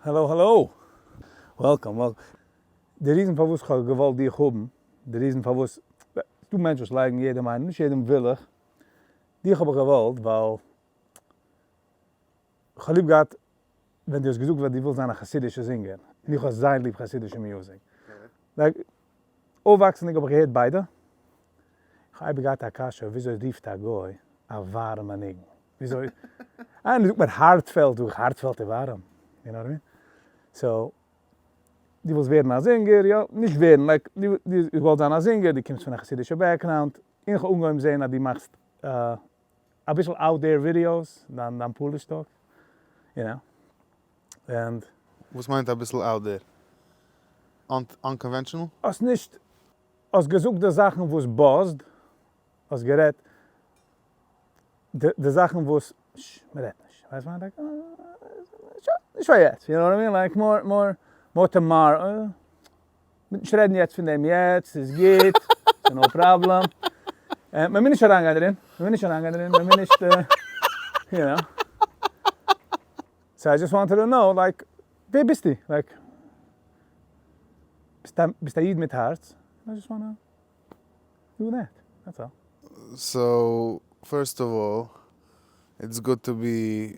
Hello hello! Welcome welcome. די reason פארוואס כ'האב געוואלט דיך האבן, די reason פארוואס, ס'דא מענטשן וואס לייגן יעדעם איינעם, נישט יעדעם וויל איך, דיך האב איך געוואלט ווייל כ'האב ליב געהאט ווען דו האסט געזאגט אז דו ווילסט זיין א חסידישע זינגער, און איך האב זייער ליב חסידישע music. Like, אויפוואקסענדיג האב איך געהערט ביידע, איך האב אייביג געהאט א קשיא וויאזוי רופט א גוי א ווארעמע ניגון? וויאזוי? איינער זאגט מיר heartfelt, זאג איך heartfelt איז ווארעם? You know what I mean? So, דו ווילסט ווערן א זינגער, יא, נישט ווערן, like, דו ווילסט זיין א זינגער, דו קומסט פון א חסידישע background, און איך האב אנגעהויבן זען אז דו מאכסט אביסל out there videos, דיין דיין Polish Talk, you know, and. וואס מיינט אביסל out there? Unconventional? האסט נישט, האסט געזאגט די זאכן וואס buzzed, האסט גערעדט די זאכן וואס, ש, מען רעדט נישט, ווייסט וואס מיין? שוין, נישט פאר יעצט, you know what I mean, like more more more tomorrow, מ'וועט נישט רעדן יעצט פון דעם יעצט, ס'איז גוט, ס'איז no problem, מ'מוז נישט אריינגיין דערין, מ'מוז נישט אריינגיין דערין, מ'מוז נישט, you know. So I just wanted to know, like, ווער ביסטו? Like, ביסט א איד מיט הארץ, I just wanna do that, that's all. So, first of all, it's good to be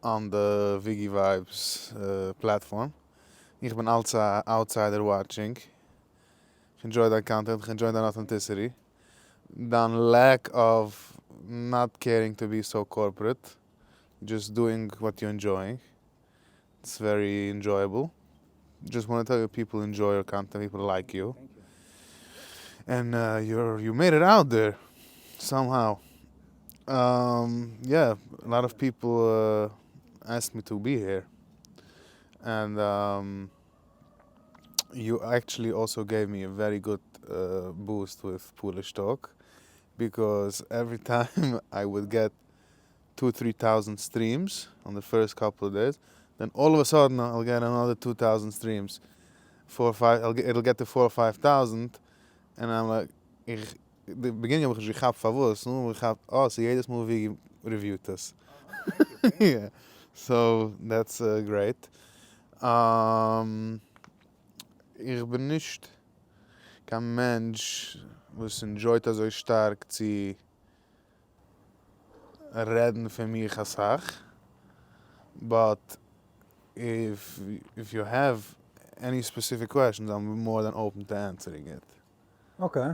on the Viggy Vibes platform. איך בין אלץ א outsider watching. איך enjoy דיין content, איך enjoy דיין authenticity, דיין lack of not caring to be so corporate, just doing what you enjoying, it's very enjoyable, just want tell you people enjoy your content, people like you, and you made it out there somehow, yeah, a lot of people asked me to be here, and you actually also gave me a very good boost with Polish Talk, because every time I would get two three thousand streams on the first couple of days, then all of a sudden I'll get another two thousand streams, four five, it'll get to four five thousand, and I'm like, איך, די beginning האב איך נישט געכאפט פארוואס, נאכדעם האב איך געכאפט, אה, ס'איז יעדעס מאל ווי review ט עס. So that's great. איך בין נישט קיין מענטש וואס enjoy ט אזוי שטארק צו רעדן פון מיך אסאך, but if if you have any specific questions I'm more than open to answering it. Okay.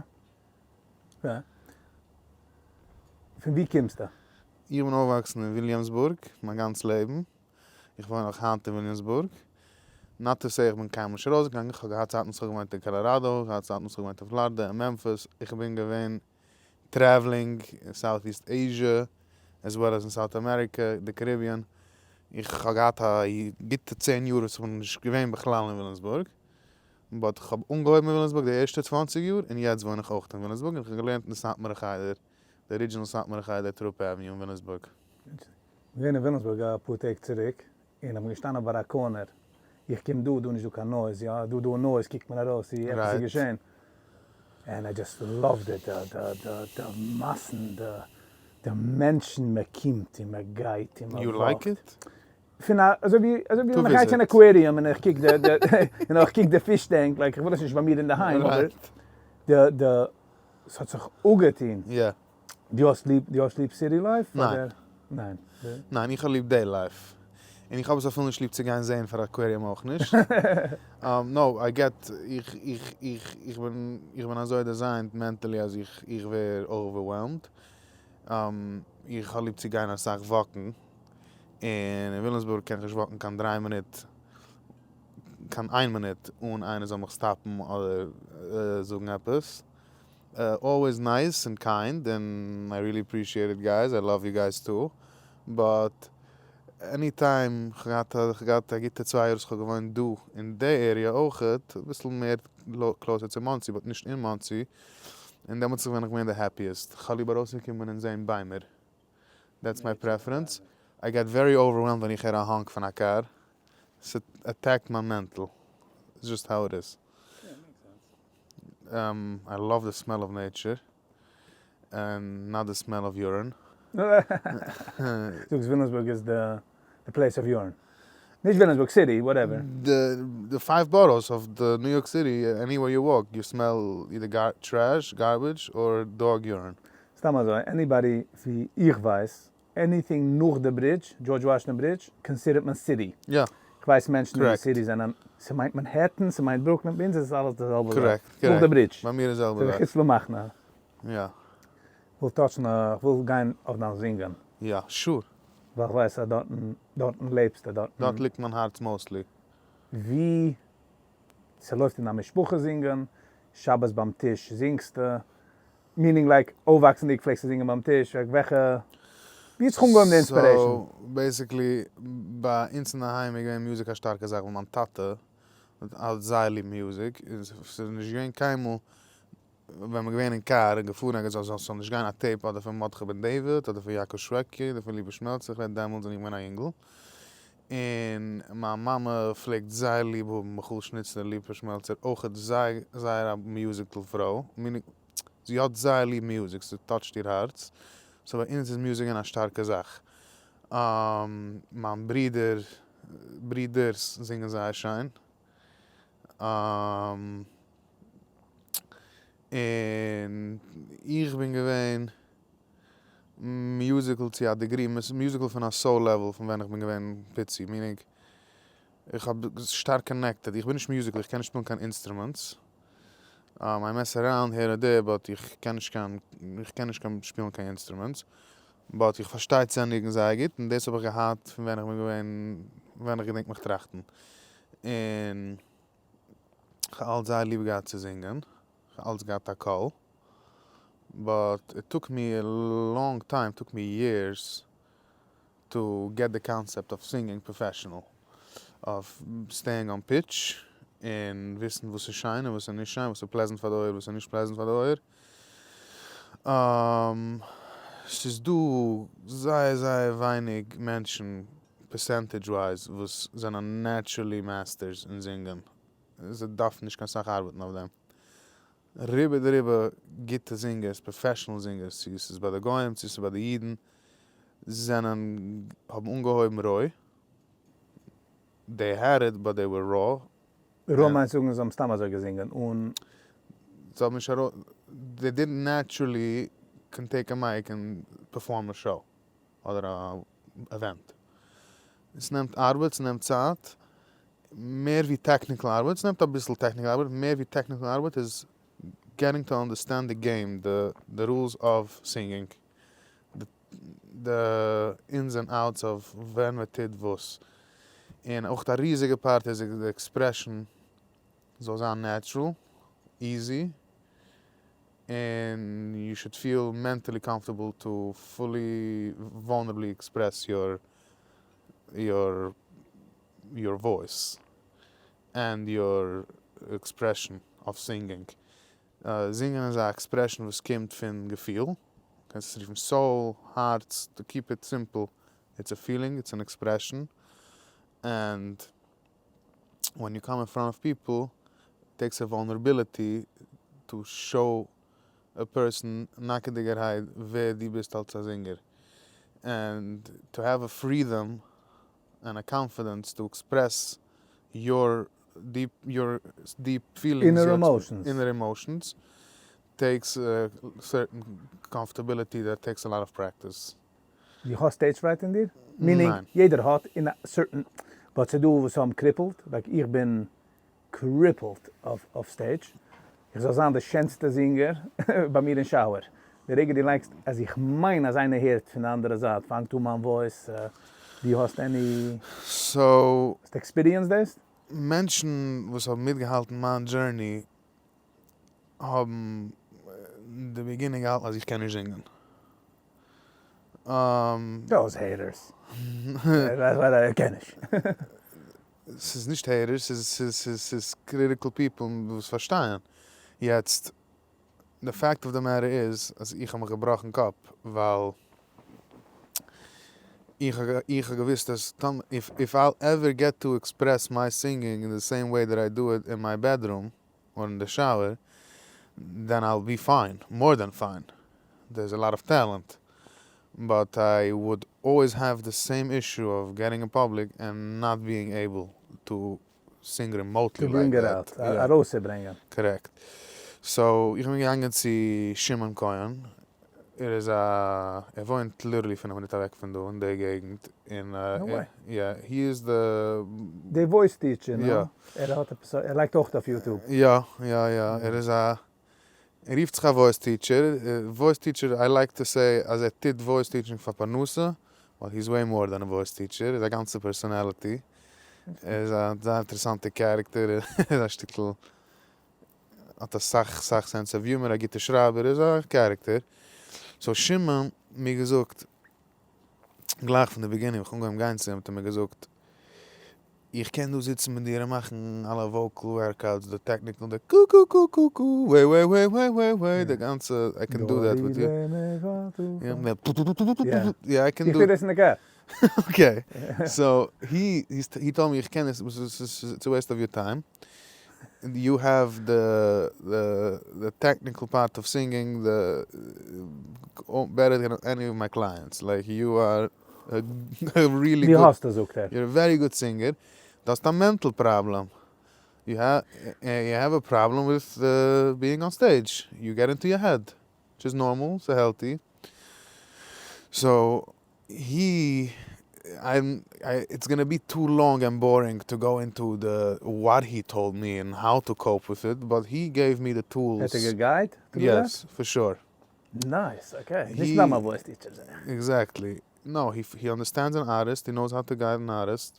פון ווי קומסטו? איך בין אויפגעוואקסן אין וויליאמסבורג מיין גאנץ לעבן, איך וואוין נאך היינט אין וויליאמסבורג, not to say איך בין קיינמאל נישט ארויסגעגאנגען, איך האב געהאט צייטן וואס איך האב געוואוינט אין קאלאראדא, איך האב געהאט צייטן וואס איך האב געוואוינט אין פלארידע און מעמפיס, איך בין געווען traveling אין South East Asia, as well as אין South America, די Caribbean, איך האב געהאט א גוטע 10 יאר וואס איך בין נישט געווען בכלל אין וויליאמסבורג, but איך האב אנגעהויבן אין וויליאמסבורג די ערשטע 20 יאר, און יעצט וואוין איך אויך אין וויליאמסבורג, און איך האב געלערנט אין די סאטמארע חדר, די original סאטמארע חדר Throop Avenue אין וויליאמסבורג. געווען אין וויליאמסבורג אפאר טעג צוריק, און כ'בין געשטאנען ביי א corner, איך קום דא, דא נישט דא קיין noise, יא, דא דא noise קוקט מען ארויס צו עפעס איז געשען, and I just loved it, די מאסן, די מענטשן, מען קומט און מען גייט און מען walk ט. פון א, אזוי ווי, אזוי ווי ווען איך גיי צו אן aquarium און איך קוק די, די, און איך קוק די fish tank, like איך וויל עס נישט ביי מיר אינדערהיים, אבער די, די, ס'האט זיך אפגעטון. דו האסט ליב, דו האסט ליב city life? ניין. ניין. ניין, איך האב ליב day life. און איך האב עס אפילו נישט ליב צו גיין זעהן פאר aquarium אויך נישט. No, I get, איך, איך, איך, איך בין, איך בין אזוי designed mentally אז איך, איך ווער overwhelmed. איך האב ליב צו גיין אסאך walk ן. און אין וויליאמסבורג קען איך נישט walk ן קיין דריי מינוט, קיין איין מינוט אן איינער זאל מיך stop ן אדער זאגן עפעס. Always nice and kind and I really appreciate it guys, I love you guys too, but any time כ'האב געהאט א גוטע צוויי יאר וואס כ'האב געוואוינט דא אין די area אויכעט, אביסל מער closer צו מאנסי but נישט אין מאנסי, און דעמאלטס בין איך געווען די happiest, כ'האב ליב ארויסצוקומען און זעהן ביימער, that's my preference, I get very overwhelmed ווען איך הער א honk פון א קאר, ס' attack ט מיין mental, it's just how it is. I love the smell of nature, and not the smell of urine. זאגסט וויליאמסבורג איז די place of urine. נישט וויליאמסבורג city, whatever. די five boroughs of די ניו יארק סיטי, anywhere you walk, you smell either trash, garbage, or dog urine. סתם אזוי, anybody ווי איך ווייס, anything נאך די bridge, George Washington Bridge, consider ט מען city. יא. כ'ווייס מענטשן אין די city זענען, ס'מיינט מאנהעטן, ס'מיינט ברוקלין, ביי אונז איז עס אלעס די זעלבע זאך. Correct. נאך די bridge. ביי מיר איז זעלבע ס'איז זאך. חוץ למחנה. יא. כ'וויל touch ן א, כ'וויל גיין אויף דיין זינגען. יא, sure. ווייל כ'ווייס אז דארטן, דארטן לעבסטו, דארטן. דארט ליגט מיין הארץ mostly. ווי ס'לויפט אין א משפחה זינגען, שבת ביים טיש זינגסטו, meaning like אויפוואקסנדיג פלעגסטו זינגען ביים טיש, like וועלכע, ווי האט זיך אנגעהויבן די inspiration? So basically ביי אונז אינדערהיים איז געווען music א שטארקע זאך ווייל מיין טאטע האט זייער ליב music און ס'איז נישט געווען קיינמאל ווען מ'איז געווען אין קאר און געפארן ערגעץ זאל ס'זאל נישט גיין א tape אדער פון מרדכי בן דוד אדער פון יעקב שוועקי אדער פון ליפא שמעלצער, כ'רעד דעמאלטס ווען איך בין געווען א יונגל, און מיין מאמע פלעגט זייער ליב האבן מיכאל שניצלער ליפא שמעלצער אויכעט זייער זייער א musical פרוי, meaning זי האט זייער ליב music ס' touch ט איר הארץ, so ביי אונז איז music געווען א שטארקע זאך, מיין ברודער ברודערס זינגען זייער שיין. און איך בין געווען musical צו א degree, musical פון א soul level פון ווען איך בין געווען פיצי, meaning איך האב שטארק connected, איך בין נישט musical, איך קען נישט שפילן קיין instruments, I mess around here and there but איך קען נישט קיין, איך קען נישט קיין שפילן קיין instruments, but איך פארשטיי צו א ניגון זייער גוט, און דאס האב איך געהאט פון ווען איך בין געווען, ווען איך געדענק מיך טראכטן, און כ'האב אלץ זייער ליב געהאט צו זינגען, כ'האב אלץ געהאט א קול, but it took me a long time, took me years to get the concept of singing professional, of staying on pitch, און וויסן וואס איז שיין און וואס איז נישט שיין, וואס איז pleasant פאר די אויער, וואס איז נישט pleasant פאר די אויער. ס'איז דא זייער זייער ווייניג מענטשן percentage wise וואס זענען naturally masters אין זינגען, זיי דארפן נישט קיין סאך ארבעטן אויף דעם. רובא דרובא גוטע זינגערס, professional זינגערס, צו ס'איז ביי די גוים צו ס'איז ביי די אידן, זענען האבן אנגעהויבן רוי, they had it but they were raw. Raw מיינט זאגן זיי האבן סתם אזוי געזינגען אן. זיי האבן נישט ארויס, they didn't naturally can take a mic and perform a show אדער א event. עס נעמט ארבעט, ס'נעמט צייט, מער ווי technical ארבעט, ס'נעמט אביסל technical ארבעט, מער ווי technical ארבעט איז getting to understand the game, the rules of singing, the ins and outs of ווען מען טוט וואס, און אויך א ריזיגע part איז די expression זאל זיין natural, easy, און you should feel mentally comfortable to fully vulnerably express your your your voice and your expression of singing. זינגען איז א expression וואס קומט פון געפיל, קענסט עס רופן soul, הארץ, to keep it simple, it's a feeling, it's an expression, and when you come in front of people takes a vulnerability to show a person נאקעדיגערהייט ווער דו ביסט אלס א זינגער, and to have a freedom and a confidence to express your deep your deep feelings, inner emotions, inner emotions, takes certain comfortability that takes a lot of practice. דו האסט stage fright אין דיר? Meaning יעדער האט אין א certain, but ס'דא וואס האבן crippled, like איך בין crippled אויף stage, איך זאל זיין די שענסטע זינגער ביי מיר אין shower, די רגע דו לייגסט אז איך מיין אז איינער הערט פון די אנדערע זייט פאנגט אן מיין voice, דו האסט any So. האסט experience דאס? מענטשן וואס האבן מיטגעהאלטן מיין journey האבן אין די beginning געהאלטן אז איך קען נישט זינגען. Those haters. איך קען נישט. ס'איז נישט haters, ס'איז critical people וואס פארשטייען. יעצט, די fact of the matter איז אז איך האב מיך געבראכן קאפ ווייל איך האב געוואוסט אז if I'll ever get to express my singing in the same way that I do it in my bedroom or in the shower, then I'll be fine, more than fine, there is a lot of talent. But I would always have the same issue of getting in public and not being able to sing remotely to like bring it that. out, ארויסצוברענגען. Correct. So איך בין געגאנגען צו שמעון כהן, ער איז א, ער וואוינט literally 5 מינוט אוועק פון דא אין די געגנט, און No way. יא, he איז די. די voice teacher, no? יא. ער האט עפעס, ער לייגט אויך אויף YouTube. יא, יא, יא, ער איז א, ער רופט זיך א voice teacher, voice teacher, I like to say אז ער טוט voice teaching פאר פרנסה, ווייל he is way more than a voice teacher, ער איז א גאנצע personality, ער איז א זייער אינטערעסאנטע character, ער איז א שטיקל, האט אסאך סאך sense of humor, א גוטע שרייבער, ער איז א character. So שמעון מיר געזאגט, גלייך פון די beginning ווען איך האב אנגעהויבן גיין צו אים האט ער מיר געזאגט, איך קען דא זיצן מיט דיר און מאכן אלע vocal workouts, די technical, די קו קו קו קו קו, וועי וועי וועי וועי וועי וועי, די גאנצע, I can do that with you. יא, I can איך do. טו דאס אין די קאר. Okay, so he told me איך קען עס, it's a waste of your time, you have the technical part of singing the better than any of my clients, like you are really ווי good, האסטו זאגט ער. You're a very good singer, דו האסט א mental problem, you have a problem with being on stage, you get into your head, which is normal, ס'איז healthy, so he, it's gonna be too long and boring to go into the what he told me and how to cope with it, but he gave me the tools. האט ער גע guide ט through that? Yes, for sure. Nice, okay. נישט סתם א voice teacher זיי. Exactly. No, he understands an artist, he knows how to guide an artist,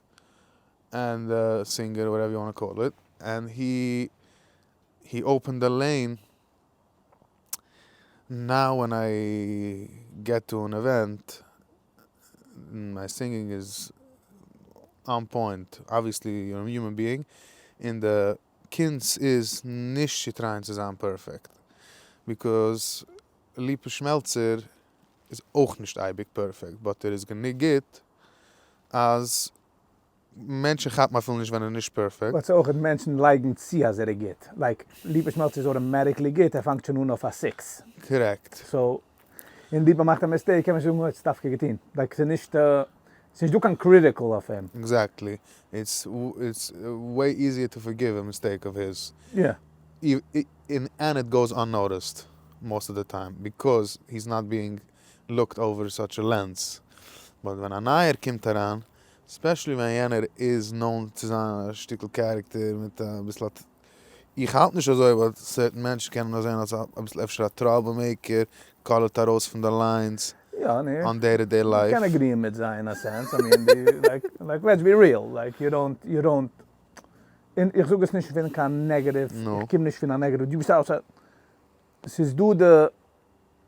and singer, whatever you want call it, and he opened the lane. Now when I get to an event, my singing is on point. Obviously you're a human being, און די קונץ איז נישט צו try ען צו זיין perfect, because ליפא שמעלצער איז אויך נישט אייביג perfect, but ער איז גענוג גוט אז מענטשן כאפן אפילו נישט ווען ער איז נישט perfect. But אויך מענטשן לייגן צו אז ער איז גוט, like ליפא שמעלצער איז automatically גוט, ער פאנגט שוין אן אויף א six. Correct. So, און ליפא מאכט א mistake קען מען שוין זאגן האט עס דווקא געטון, like ס'איז נישט, ס'איז נישט דא קיין critical אויף אים. Exactly. It's way easier to forgive a mistake of his. יא. And it goes unnoticed most of the time because he's not being looked over such a lens. But ווען א נייער קומט אריין, especially ווען יענער איז known צו זיין א שטיקל character מיט אביסל א, איך האלט נישט אזוי but certain מענטשן קענען דאס זען אלס אביסל אפשר א trouble maker, קאלערט ארויס פון די lines יא, ני. On day to day life. קען agree ען מיט זיי אין א sense, I mean די, like, like let's be real, like you don't, you don't, און איך זאג עס נישט פון קיין negative, איך קום נישט פון א negative, דו ביסט אלס א, ס'איז דא די,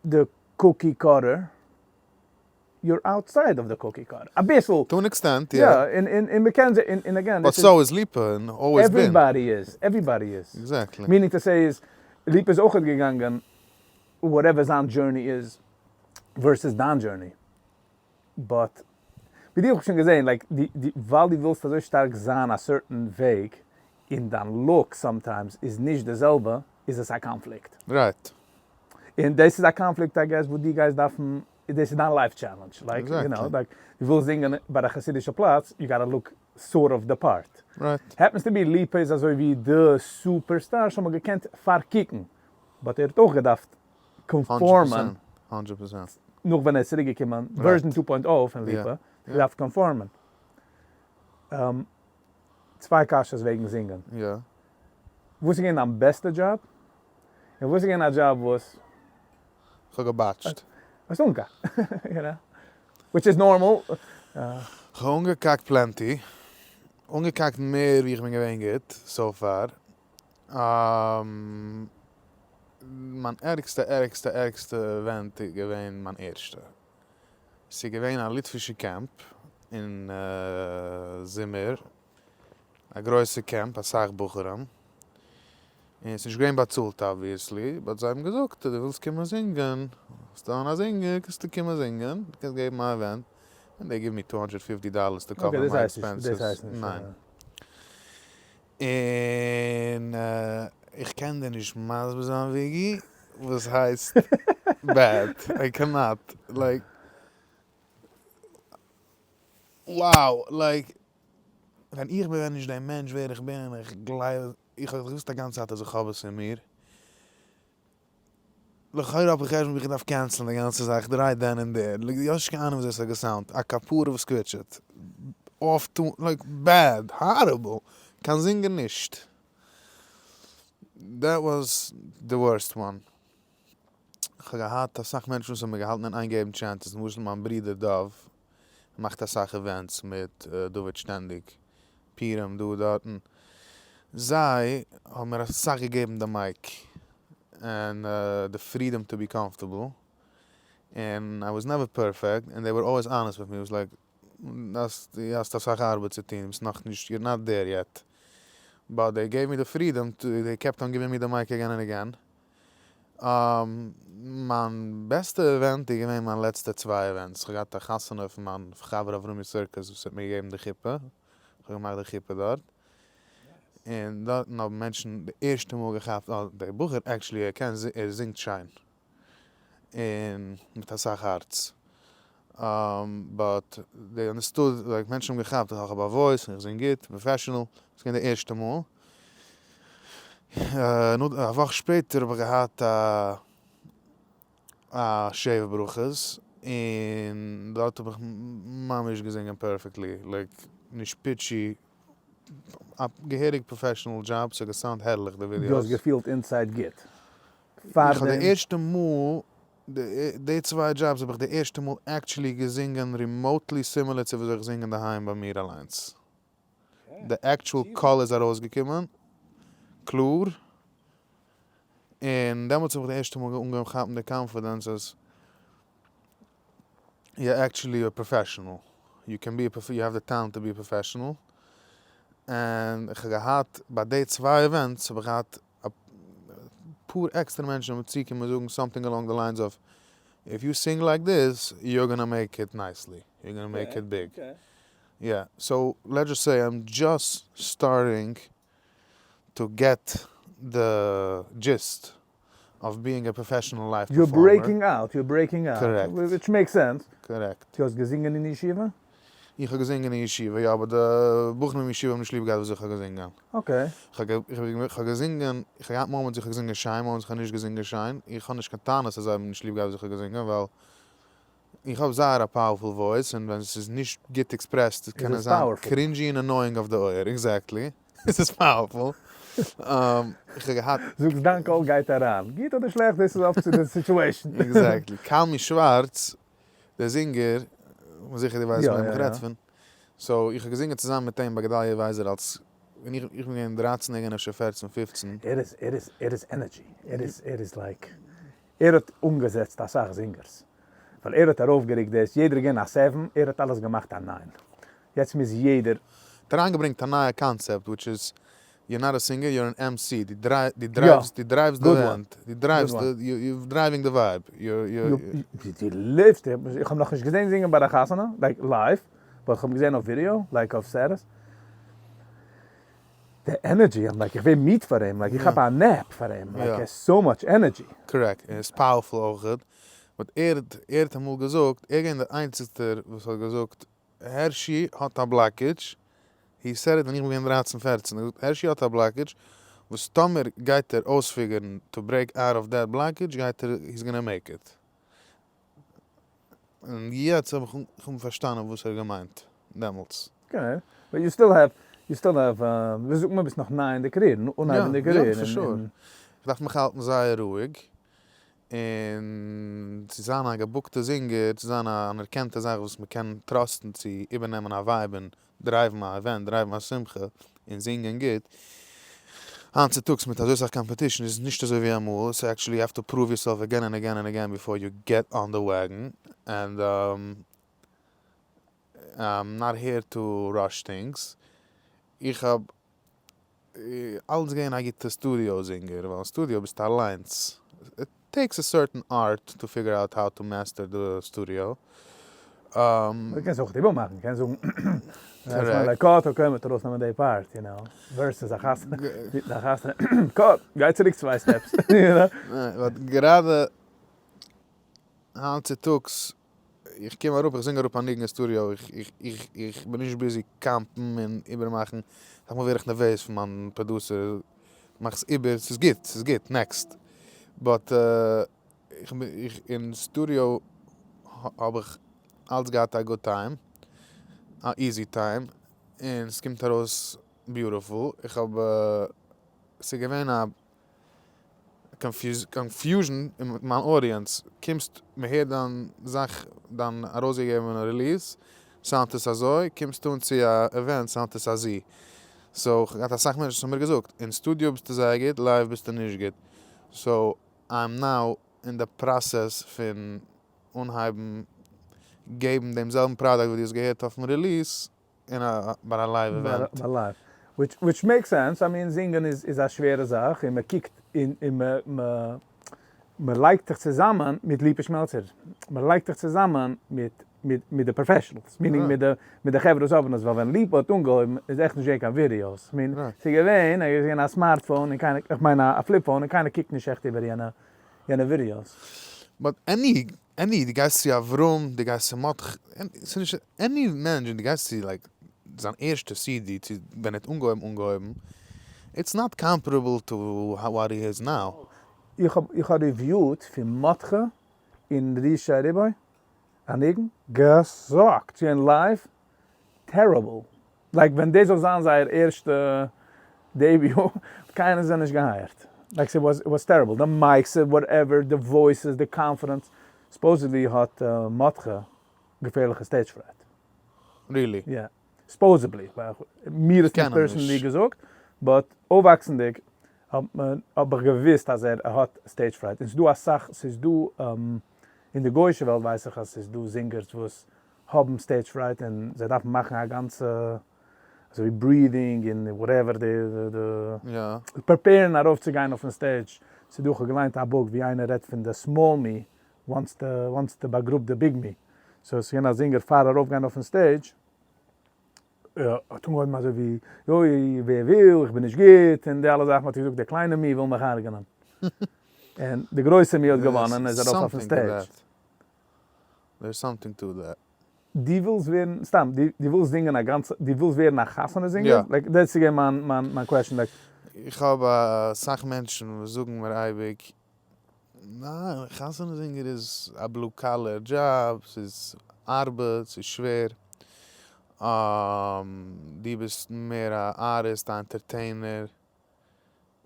די cookie cutter, you're outside of the cookie cutter, אביסל. To an extent, יא. יא, און, און, און מ'קען זיי, און, און again, But so is ליפא, און always been. Everybody is, everybody is. Exactly. Meaning to say איז, ליפא איז אויכעט געגאנגען, whatever זיין journey איז, versus דיין journey. But, ווי דו האב איך שוין געזען, like, די, די, ווייל דו ווילסט אזוי שטארק זיין א certain וועג, און דיין look sometimes איז נישט די זעלבע, איז עס א קאנפליקט. Right. און דאס איז א קאנפליקט I guess וואס דו גייסט דארפן, דאס איז דיין life challenge, like, you know, like, דו ווילסט זינגען ביי א חסידישע פלאץ, you gotta look sort of the part. Right. Happens to be ליפא איז אזוי ווי די superstar, שוין מאל געקענט פארקוקן, but ער האט אויך געדארפט conform ען. 100%. נאך ווען ער איז צוריק געקומען, version 2.0 פון ליפא, געדארפט conform ען. צוויי קשיות וועגן זינגען. יא. וואס איז געווען דיין בעסטע דזשאב? און וואס איז געווען א דזשאב וואס. כ'האב גע botch ט. האסט אנגעקאקט. You know. Which is normal. כ'האב אנגעקאקט plenty. אנגעקאקט מער ווי איך בין געווען גוט, so far. מיין ערגסטע ערגסטע ערגסטע event איז געווען מיין ערשטע. ס'איז געווען א ליטווישע קעמפ אין זומער, א גרויסע קעמפ, אסאך בחורים, און ס'איז נישט געווען באצאלט obviously, but זיי האבן געזאגט אז דו ווילסט קומען זינגען, ביסט אן א זינגער קענסטו קומען זינגען, דו קענסט געבן א event, און they give me 250 dollars to cover my expenses, ניין. און איך קען דיר נישט מסביר זיין וויגי וואס הייסט bad, I cannot, like. Wow, like, ווען איך בין ווען נישט דער מענטש ווער איך בין, איך גלייב, איך האב געוואוסט א גאנצע צייט אז איך האב עס אין מיר. לכאורה האב איך חשבון ווי איך דארף cancel ן די גאנצע זאך right then and there, like די האסט נישט קיין אהנונג וויאזוי עס האט גע sound ט, א כפרה וואס קוויטשעט, off tune, like bad, horrible, קיין זינגער נישט, that was the worst one, כ'האב געהאט אסאך מענטשן וואס האבן מיר געהאלטן אין איין געבן chances, למשל מיין ברודער דוב מאכט אסאך events מיט דוד שטענדיג, פורים דא דארטן, זיי האבן מיר אסאך געגעבן די mic און די freedom to be comfortable, און I was never perfect, און they were always honest with me, was like, דו האסט אסאך ארבעט צו טון, ביסט נאכנישט, you're not there yet, but they gave me the freedom to, they kept on giving me the mic again and again. מיין בעסטע event איז געווען מיין לעצטע צוויי events, כ'האב געהאט א חתונה פון מיין חבר אברומי סירקוס וואס האט מיר געגעבן די חופה, כ'האב געמאכט די חופה דארט, און דארטן האבן מענטשן די ערשטע מאל געכאפט אה דער בחור actually ער קען ער זינגט שיין, און מיט אסאך הארץ, but they understood like מענטשן האבן געכאפט אז איך האב א voice און איך זינג גוט, professional, ס'איז געווען די ערשטע מאל. א וואך שפעטער האב איך געהאט א שבע ברכות, און דארט האב איך ממש געזינגען perfectly, like נישט pitchy, א געהעריג professional job, ס'האט גע sound ט הערליך די ווידיאוס. דו האסט געפילט inside גוט פארדעם? איך האב די ערשטע מאל, די צוויי דזשאבס האב איך די ערשטע מאל actually געזינגען remotely similar צו וויאזוי איך זינג אינדערהיים ביי מיר אליינס. די actual קול איז ארויסגעקומען קלאר, און דעמאלטס האב איך די ערשטע מאל אנגעהויבן כאפן די confidence אז you're actually a professional, you can be a you have the talent to be a professional, און איך האב געהאט ביי די צוויי events האב איך געהאט אפאר עקסטערע מענטשן האבן צוגעקומען זאגן something along the lines of if you sing like this you're gonna make it nicely, you're gonna make it big. Yeah, so let's just say I'm just starting to get the gist of being a professional live you're performer. Breaking out, you're breaking out. Correct. Which makes sense. Correct. דו האסט געזינגען אין ישיבה? איך האב געזינגען אין ישיבה, יא, אבער די בחורים אין ישיבה האבן נישט ליב געהאט וואס איך האב געזינגען. Okay. איך האב געזינגען, איך האב געהאט moments איך האב געזינגען שיין, moments איך האב נישט געזינגען שיין, איך האב נישט קיין טענות אז זיי האבן נישט ליב געהאט וואס איך האב געזינגען, ווייל איך האב זייער א powerful voice און ווען ס'איז נישט גוט expressed קען עס זיין cringy און annoying אויף די אויער, exactly, עס איז powerful, איך האב געהאט. זאגסט דיין קול גייט אריין, גוט אדער שלעכט דאס איז up to the situation. Exactly, קלמי שווארץ דער זינגער, כ'בין זיכער דו ווייסט וועם איך רעד פון, so איך האב געזינגען צוזאמען מיט אים ביי גדליה ווייזער אלס ווען איך בין געווען דרייצן ער געווען אפשר פערצן פופצן. ער איז ער איז ער איז energy, ער איז ער איז like ער האט אנגעזעצט אסאך זינגערס, ווייל ער האט ארויפגעריקט דאס, יעדער איז געווען א seven, ער האט אלעס געמאכט א nine, יעצט מוז יעדער. האט אריינגעברענגט א נייע קאנצעפט which is you're not a singer you're an MC, דו דרייווסט דו דרייווסט די event, דו דרייווסט די you're driving the vibe, you're you're. דו לעבסט, איך האב נאכנישט געזען זינגען ביי די חתונה, like live, but איך האב געזען אויף ווידיאו, like אויף status. די energy, I'm like איך ווער מיד פאר אים, like איך כאפ א nap פאר אים, like ער איז so much energy. Correct, ער איז powerful אויכעט, but ער האט ער האט אמאל געזאגט, ער איז געווען דער איינציגסטער וואס האט געזאגט הערשי האט א blockage, he said it ווען איך בין געווען דרייצן פערצן, ער האט געזאגט הערשי האט א blockage וואס טאמער גייט ער אויספיגערן to break out of that blockage גייט ער he's gonna make it. און יעצט האב איך איך פארשטאנען וואס ער האט געמיינט דעמאלטס. Okay, but you still have, you still have, ווי זאגט מען, ביסט נאך ניי אין די career, אנהייב אין די career. יא, for sure. איך דארף מיך האלטן זייער רואיג, און צו זיין א געבוקטע זינגער, צו זיין א אנערקענטע זאך וואס מען קען טראסטן צו איבערנעמען א vibe און דרייוון א event, דרייוון א שמחה, און זינגען גוט. היינט צוטאגס מיט אזוי סאך competition איז עס נישט אזוי ווי אמאל, so actually you have to prove yourself again and again and again before you get on the wagon, and I'm not here to rush things. איך האב אלץ געווען א גוטע studio זינגער, ווייל אין studio ביסטו אליינס. It takes a certain art to figure out how to master the studio. דו קענסט אויך איבערמאכן, קענסט זאגן like cut, okay מ'וועט ארויסנעמען די part, you know, versus א חתונה, מיטן א חתונה, cut, גיי צוריק צוויי steps, you know. But גראדע היינט צוטאגס. איך קום אראפ, איך זינג אראפ א ניגון אין סטודיאו, איך איך איך איך בין נישט busy comp ן און איבערמאכן, אסאך מאל ווער איך נערוועז פון מיין producer, מאך עס איבער, ס'איז גוט, ס'איז גוט, next. But איך בין איך אין סטודיאו האב איך אלץ געהאט א good time, א easy time, און ס'קומט ארויס beautiful, איך האב ס'איז געווען א confusion אין מיין audience, קומסט מ'הערט דיין זאך דיין ארויסגעגעבענע release sound ט עס אזוי, קומסט אן צו א event sound ט עס אזי, so כ'האב געהאט אסאך מענטשן וואס האבן מיר געזאגט, אין סטודיאו ביסטו זייער גוט, live ביסטו נישט גוט, so I'm now אין די process פון אנהייבן געבן דעם זעלבן product וואס דו האסט געהערט אויפן release אין א ביי א live event. ביי live. Which makes sense, I mean זינגען איז א שווערע זאך און מען קוקט און מען לייגט דיך צוזאמען מיט ליפא שמעלצער, מען לייגט דיך צוזאמען מיט מיט די professionals, meaning מיט די מיט די חברה וואס האבן עס, ווייל ווען ליפא האט אנגעהויבן איז עכט נישט געווען קיין ווידיאוס, I mean ס'איז געווען, ער איז געווען א smartphone און קיינער, איך מיין א flip phone און קיינער קוקט נישט עכט איבער יענע יענע ווידיאוס. But any any דו גייסט צו אברהם, דו גייסט צו מרדכי, ס'איז נישט any מענטש ווען דו גייסט צו like זיין ערשטע CD צו ווען ער האט אנגעהויבן אנגעהויבן, it's not comparable to what he is now. איך האב איך האב reviewed פון מרדכי און רישי ריבוי א ניגון, געזאגט צו אין live, terrible, like ווען דאס זאל זיין זייער ערשטע debut וואלט קיינער זיי נישט געהייערט, like ס'וואס terrible, די mics whatever, די voices, די confidence, supposedly האט מרדכי געפערליכע stage fright. Really? יא. Supposedly, מיר איז נישט personally געזאגט, but אויפוואקסנדיג האב איך געוויסט אז ער האט stage fright, און ס'איז דא אסאך, ס'איז דא, אין די גויאישע וועלט ווייס איך אז ס'איז דא זינגערס וואס האבן stage fright און זיי דארפן מאכן א גאנצע אזוי ווי breathing און whatever די די prepare ן ארויפצוגיין אויפן stage, ס'איז דא, כ'האב געליינט א book ווי איינער רעדט פון די small me wants to wants to באגראבט די big me, so ס'איז געווען א זינגער פאר ארויפגיין אויפן stage האט אנגעהויבן אזוי ווי אוי ווער וויל איך בין נישט גוט און די אלע זאכן האט ער געזאגט די קליינע me וויל מיך הרג'נען און די גרויסע me האט געוואנען איז ארויף אויפן stage. There's something to that. דו ווילסט ווערן, סתם, דו ווילסט זינגען א גאנצע, דו ווילסט ווערן א חתונה זינגער? Like דאס איז געווען מיין מיין מיין question like. איך האב אסאך מענטשן וואס זאגן מיר אייביג, ניין, חתונה זינגער איז א blue collar job, ס'איז ארבעט, ס'איז שווער, דו ביסט מער א ארטיסט, א entertainer,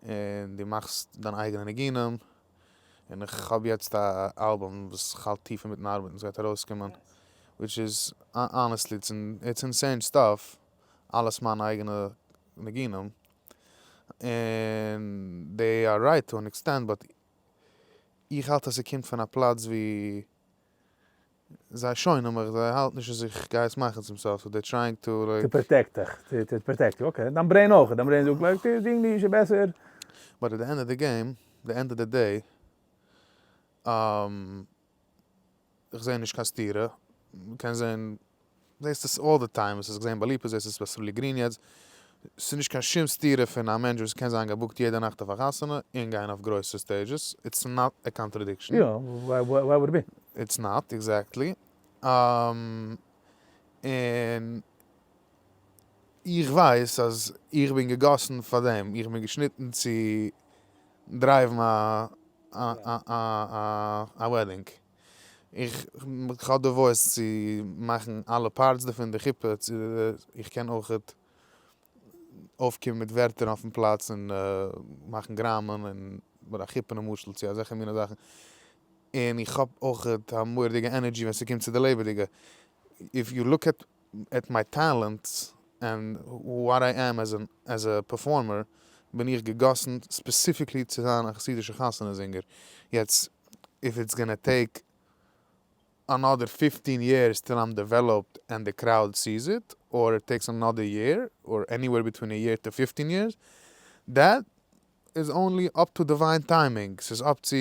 און דו מאכסט דיין אייגענע ניגונים, און איך האב יעצט א אלבום וואס איך האלט טיף אינמיטן ארבעטן, ס'גייט ארויסקומען, which is honestly it's insane stuff, אלעס מיינע אייגענע ניגונים, און they are right to an extent, but איך האלט אז ס'קומט פון א פלאץ ווי זיי שוינען מיך, זיי האלטן נישט אז איך גיי עס מאכן צום סוף, so they trying to like. To protect דיך, to protect you, okay, דיין brain אויך, דיין brain זאגט like, זינג נישט איז בעסער. But at the end of the game, the end of the day, איך זעה נישט קיין סתירה, מ'קען זעהן, זעהסט עס all the time, האסט עס געזעהן ביי ליפא, זעהסט עס ביי סרולי גרין יעצט, ס'איז נישט קיין שום סתירה פון א מענטש וואס קען זיין געבוקט יעדע נאכט אויף א חתונה און גיין אויף גרויסע stages, it's not a contradiction. יא, why would it be? It's not, exactly. און איך ווייס אז איך בין געגאסן פאר דעם, איך בין געשניטן צו drive ן א wedding. איך האב די voice צו מאכן אלע parts דערפון, די חופה, צו איך קען אויכעט אויפקומען מיט ווערטער אויפן פלאץ און מאכן גראמען און ביי א חופה למשל צו אזעלכע מיני זאכן, און איך האב אויכעט א מורא'דיגע energy ווען ס'קומט צו די לעבעדיגע, if you look at at my talents and what I am as a performer בין איך געגאסן specifically צו זיין א חסידישע חתונה זינגער, יעצט if it's gonna take another 15 years till I'm developed and the crowd sees it, or it takes another year, or anywhere between a year to 15 years, that is only up to divine timing, ס'איז up צו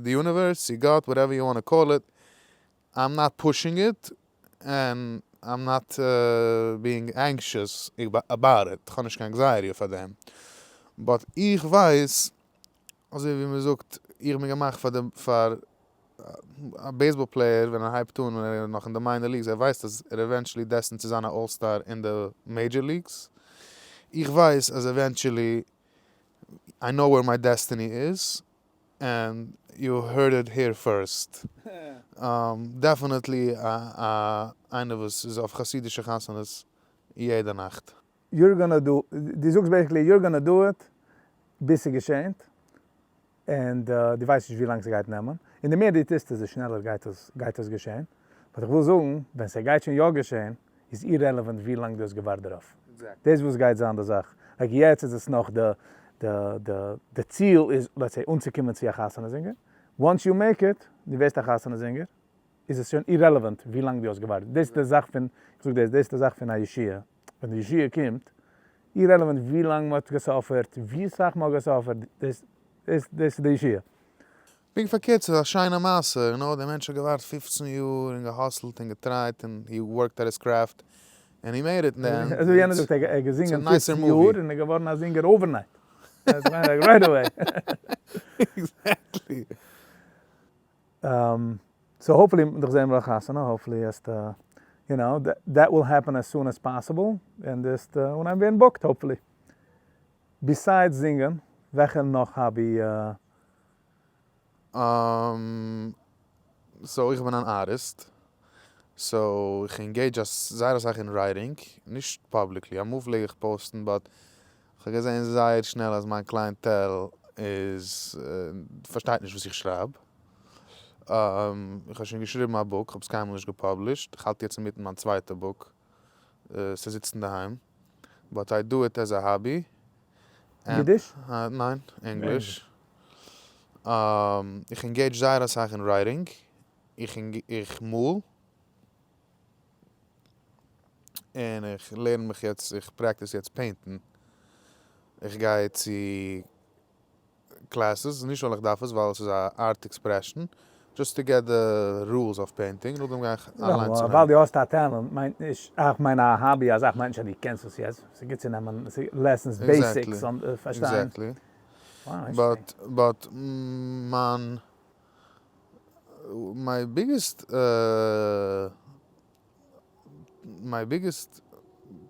די universe, צו גאט, whatever you wanna call it, I'm not pushing it, and I'm not being anxious about it, כ'האב נישט קיין anxiety פאר דעם, but איך ווייס, אזוי ווי מ'זאגט, איך בין געמאכט פאר די פאר. א baseball player ווען ער הייבט אן ווען ער איז נאך אין די minor leagues ער ווייסט אז ער eventually destined צו זיין א all star אין די major leagues. איך ווייס אז eventually I know where my destiny is and you heard it here first. Definitely איינער וואס איז אויף חסידישע חתונות יעדע נאכט. You're gonna do, דו זאגסט basically you're gonna do it ביז ס'געשענט, און דו ווייסט נישט ווי לאנג ס'גייט נעמען, און די מער דו טוסט עס די שנעלער גייט עס גייט עס געשען, but איך וויל זאגן ווען ס'גייט שוין יא געשען איז irrelevant ווי לאנג דו האסט געווארט דערויף, דאס וואס גייט זיין די זאך, like יעצט איז עס נאך די די די די ציל איז let's say אנצוקומען צו א חתונה זינגער, once you make it, דו ווערסט א חתונה זינגער, איז עס שוין irrelevant ווי לאנג דו האסט געווארט, דאס איז די זאך פון, איך זאג דאס, דאס איז די זאך פון א ישועה, ווען די ישועה קומט, irrelevant ווי לאנג מען האט גע suffer ט, ווי סאך מען האט גע suffer ט, דאס דאס דאס איז די ישועה. פונקט פארקערט ס'איז א שיינע מעשה, you know, דער מענטש האט געווארט 15 יאר און גע hustle ט און גע try ט און he worked at his craft and he made it אין די end. אזוי ווי יענער זאגט, ער האט געזינגען 15 יאר און איז געווארן א זינגער overnight. Right away. Exactly. So hopefully דיך זעהן ביי די חתונה, hopefully וועסטו, you know, that will happen as soon as possible, און דו וועסט אנהייבן ווערן booked hopefully. Besides זינגען, וועלכע נאך hobby? So איך בין אן ארטיסט, so איך engage זייער אסאך אין writing, נישט publicly, אמאל פלעג איך post ן but כ'האב געזען זייער שנעל אז מיין clientele איז פארשטייט נישט וואס איך שרייב. איך האב שוין געשריבן א book, כ'האב עס קיינמאל נישט גע publish ט, כ'האלט יעצט אינמיטן מיין צווייטע book, ס'זיצט אינדערהיים, but I do it as a hobby. אידיש? ניין, ענגליש. איך engage זייער אסאך אין writing, איך מאל, און איך לערן מיך יעצט, איך practice יעצט paint ן, איך גיי צו classes, נישט ווייל איך דארף עס, ווייל עס איז א art expression, just to get the rules of painting, נאכדעם גיי איך אליין צו. ווייל דו האסט א talent מיינט נישט, איך מיין א hobby א זאך מיינט נישט אז דו קענסט עס יעצט, ס'איז גוט צו נעמען lessons basics און פארשטיין. Exactly. But but מיין my biggest my biggest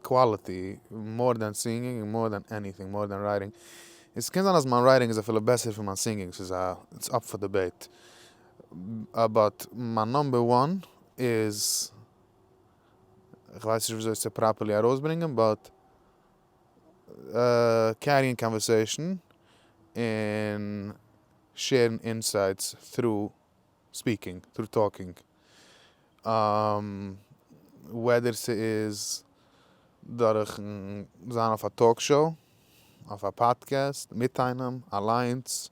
quality more than singing און more than anything more than writing איז קען זיין אז מיין writing איז אפילו בעסער פון מיין singing ס'איז א it's up for debate but מיין number one איז כ'ווייס נישט וויאזוי עס צו properly ארויסברענגען but carrying conversation און share ן insights through speaking, through talking. Whether ס'איז דורכן זיין אויף א talk show, אויף א פאדקעסט, מיט איינעם, אליינס.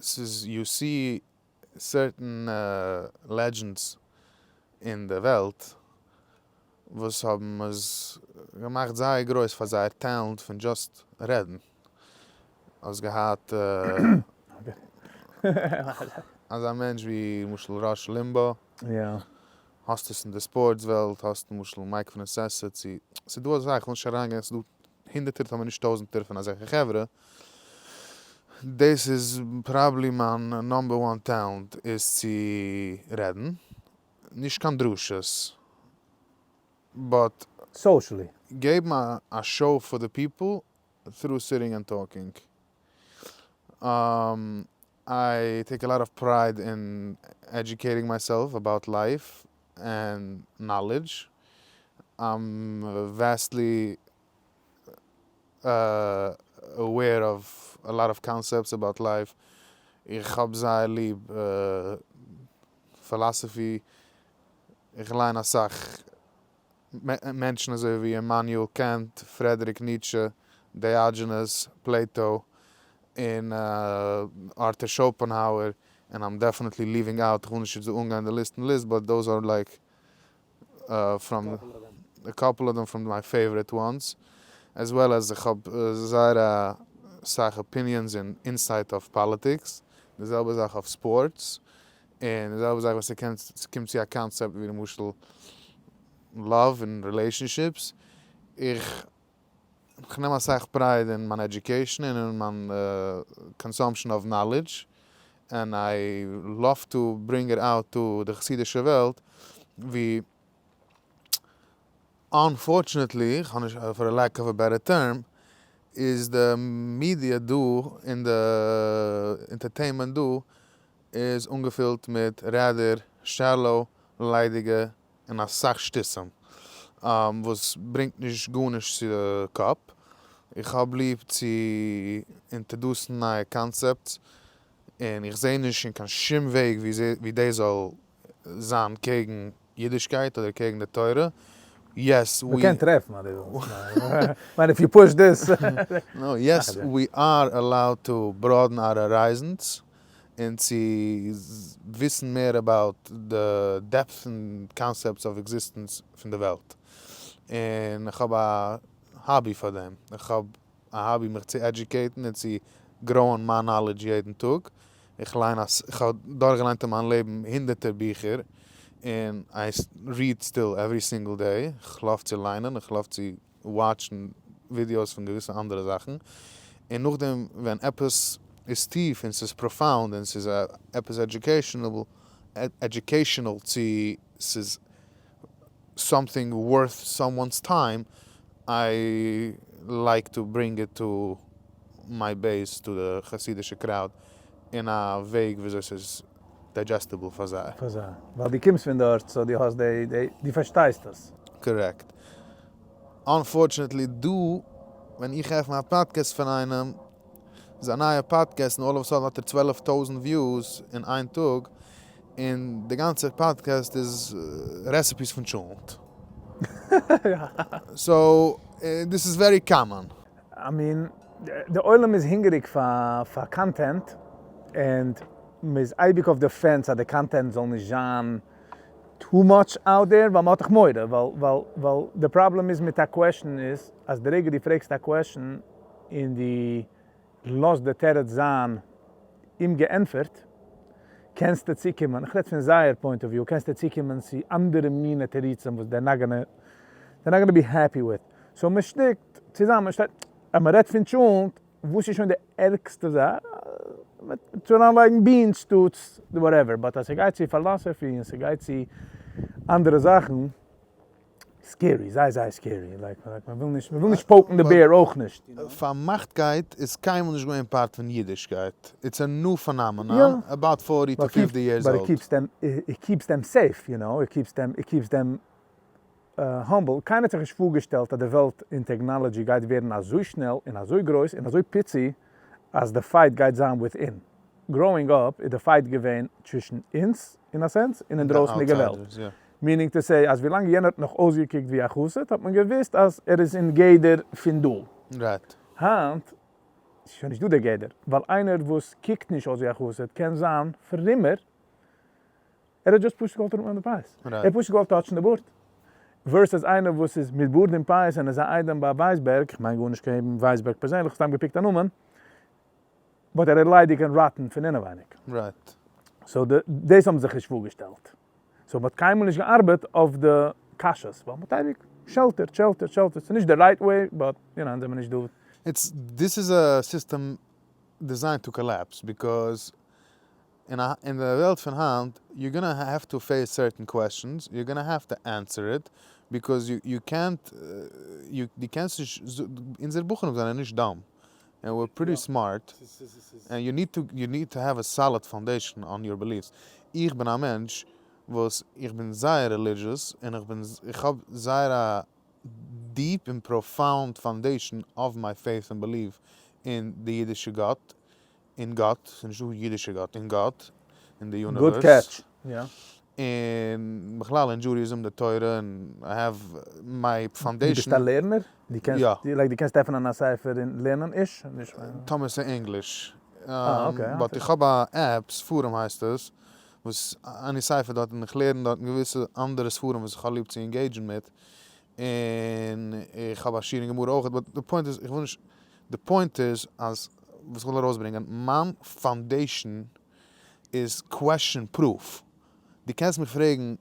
ס'איז you see certain legends אין די וועלט וואס האבן עס געמאכט זייער גרויס פאר זייער talent פון just רעדן. האסט געהאט אזא מענטש ווי למשל ראש לימבא, האסט עס אין די sports וועלט, האסט למשל מייק פראנסעסע, צו ס'איז דא אזא, איך וויל נישט אריינגיין, ס'איז דא הונדערטער טאמער נישט טויזענטער פון אזעלכע חברה. דאס איז probably מיין number one talent איז צו רעדן, נישט קיין דרשות, but Socially. געבן א show פאר די people through sitting and talking. I take a lot of pride in educating myself about life and knowledge. I'm vastly aware of a lot of concepts about life. איך האב זייער ליב philosophy. איך ליין אסאך מענטשן אזוי ווי עמאניועל קענט, פרעדעריק ניטשע, דיאגענעס, פלעטא, און ארטור שאופענהאוער, and I'm definitely leaving out, איך וויל נישט יעצט דא אנגיין די list און list, but those are like from a couple of them from my favorite ones, as well as איך האב זייער א סאך opinions און insight אויף politics, די זעלבע זאך אויף sports, און די זעלבע זאך ווען ס'קומט צו א קאנצעפט ווי למשל love און relationships, איך כ'נעם אסאך pride אין מיין education און אין מיין consumption of knowledge, and I love to bring it out to די חסידישע וועלט, ווי unfortunately, כ'האב נישט, for lack of a better term, איז די מידיע דא און די entertainment דא איז אנגעפילט מיט rather shallow, ליידיגע און אסאך שטותים וואס ברענגט נישט גארנישט צו די קאפ. איך האב ליב צו introduce ן נייע concepts, און איך זע נישט אין קיין שום וועג ווי דאס זאל זיין קעגן אידישקייט אדער קעגן די תורה. Yes, we. מ'קען טרעפן אז דו ווילסט. כ'מיין if you push this. No, yes, we are allowed to broaden our horizons און צו וויסן מער about די depth און concepts of existence פון די וועלט. און איך האב א hobby פאר דעם. איך האב א hobby מיך צו educate ן און צו grow ען מיין knowledge יעדן טאג. איך ליין א איך האב דורכגעליינט אין מיין לעבן הונדערטער ביכער, און I read still every single day. איך love צו ליינען, איך love צו watch ן ווידיאוס פון געוויסע אנדערע זאכן. און נאכדעם ווען עפעס איז טיף און ס'איז profound און ס'איז עפעס educational צו ס'איז something worth someone's time, I like to bring it to my base, to די חסידישע crowd, אין א וועג וויאזוי ס'איז digestible פאר זיי. פאר זיי. ווייל דו קומסט פון דארט, so דו האסט די, די, דו פארשטייסט עס. Correct. Unfortunately דא, ווען איך עפן א פאדקעסט פון איינעם, זיין נייע פאדקעסט, און all of a sudden האט ער 12,000 views אין איין טאג, און די גאנצע פאדקעסט איז recipes פון טשולנט. So, דאס איז very common. I mean, די עולם איז הונגעריג פאר content, און מ'איז אייביג אויף די fence אז די content זאל נישט זיין too much out there, ווייל מ'האט דאך מורא, ווייל ווייל די פראבלעם איז מיט א question איז, אז די רגע דו פרעגסט א question און דו לאזט די תירוץ זיין אומגעענטפערט, קענסטו צוקומען, איך רעד פון זייער point of view, קענסטו צוקומען צו אנדערע מינע תירוצים וואס they're not gonna, they're not gonna be happy with. So מען שטיקט צוזאמען, מען שטייט, אז מען רעדט פון טשולנט, וואס איז שוין די ערגסטע זאך? צו אריינלייגן beans שטאטס whatever, but אז ס'גייט צו philosophy און ס'גייט צו אנדערע זאכן, scary, זייער זייער scary, like מען וויל נישט, מען וויל נישט poke ן די bear אויך נישט. פארמאכטקייט איז קיינמאל נישט געווען part פון אידישקייט, it's a new phenomenon, about forty to fifty years old. But it keeps them safe, you know, it keeps them, it keeps them humble, קיינער האט זיך נישט פארגעשטעלט אז די וועלט אין technology גייט ווערן אזוי שנעל און אזוי גרויס און אזוי פיצי אז די fight גייט זיין within. Growing up איז די fight געווען צווישן אונז אין א sense און אינדרויסנדיגע וועלט. Meaning to say אז ווילאנג יענער האט נאך אויסגעקוקט ווי א חסיד האט מען געוואוסט אז ער איז אין גדר פון דא. היינט איז שוין נישט דא די גדר ווייל איינער וואס קוקט נישט אויס ווי א חסיד קען זיין פרומער. ער האט just פשוט געוואלט אראפנעמען די פאות. ער האט פשוט געוואלט touch ן די בארד. Versus איינער וואס איז מיט בארד און פאות און איז א איידעם ביי ווייסבערג, כ'מיין גארנישט קעגן ווייסבערג פערזענליך, סתם גע pick ט א נאמען, but ער איז ליידיג און rotten פון אינעווייניג. So דאס האבן זיך נישט פארגעשטעלט. So מ'האט קיינמאל נישט געארבעט אויף די קשיות, ווייל מ'האט אייביג sheltered, sheltered, sheltered. ס'איז נישט די right way, but you know, אונז זעמיר נישט דא. It's, this is a system designed to collapse because אין א אין די וועלט פון היינט you gonna have to face certain questions, you gonna have to answer it, because you you קענט יו דו קענסט נישט אונזער בחורים זענען נישט dumb, and we're pretty smart, and you need to you need to have a solid foundation on your beliefs. איך בין א מענטש וואס איך בין זייער religious און איך בין איך האב זייער א deep און profound foundation of my faith און belief אין די אידישע גאט, אין גאט, ס'איז נישטא אידישע גאט, אין גאט, אין די universe. Good catch, יא. און בכלל אין Judaism, די תורה, און I have my foundation. דו ביסט א לערנער? דו קענסט, יא. Like דו קענסט עפענען א ספר און לערנען איש? טאמער ס'איז ענגליש. אה okay. But איך האב א app, ספרים הייסט עס, וואס אני ספר דארט און איך לערן דארטן געוויסע אנדערע ספרים וואס איך האב ליב צו engage ן מיט, און איך האב א שיעור אין גמרא אויך, but די point איז, איך וויל נישט, די point איז אז וואס איך וויל ארויסברענגען, מיין foundation איז question proof, דו קענסט מיך פרעגן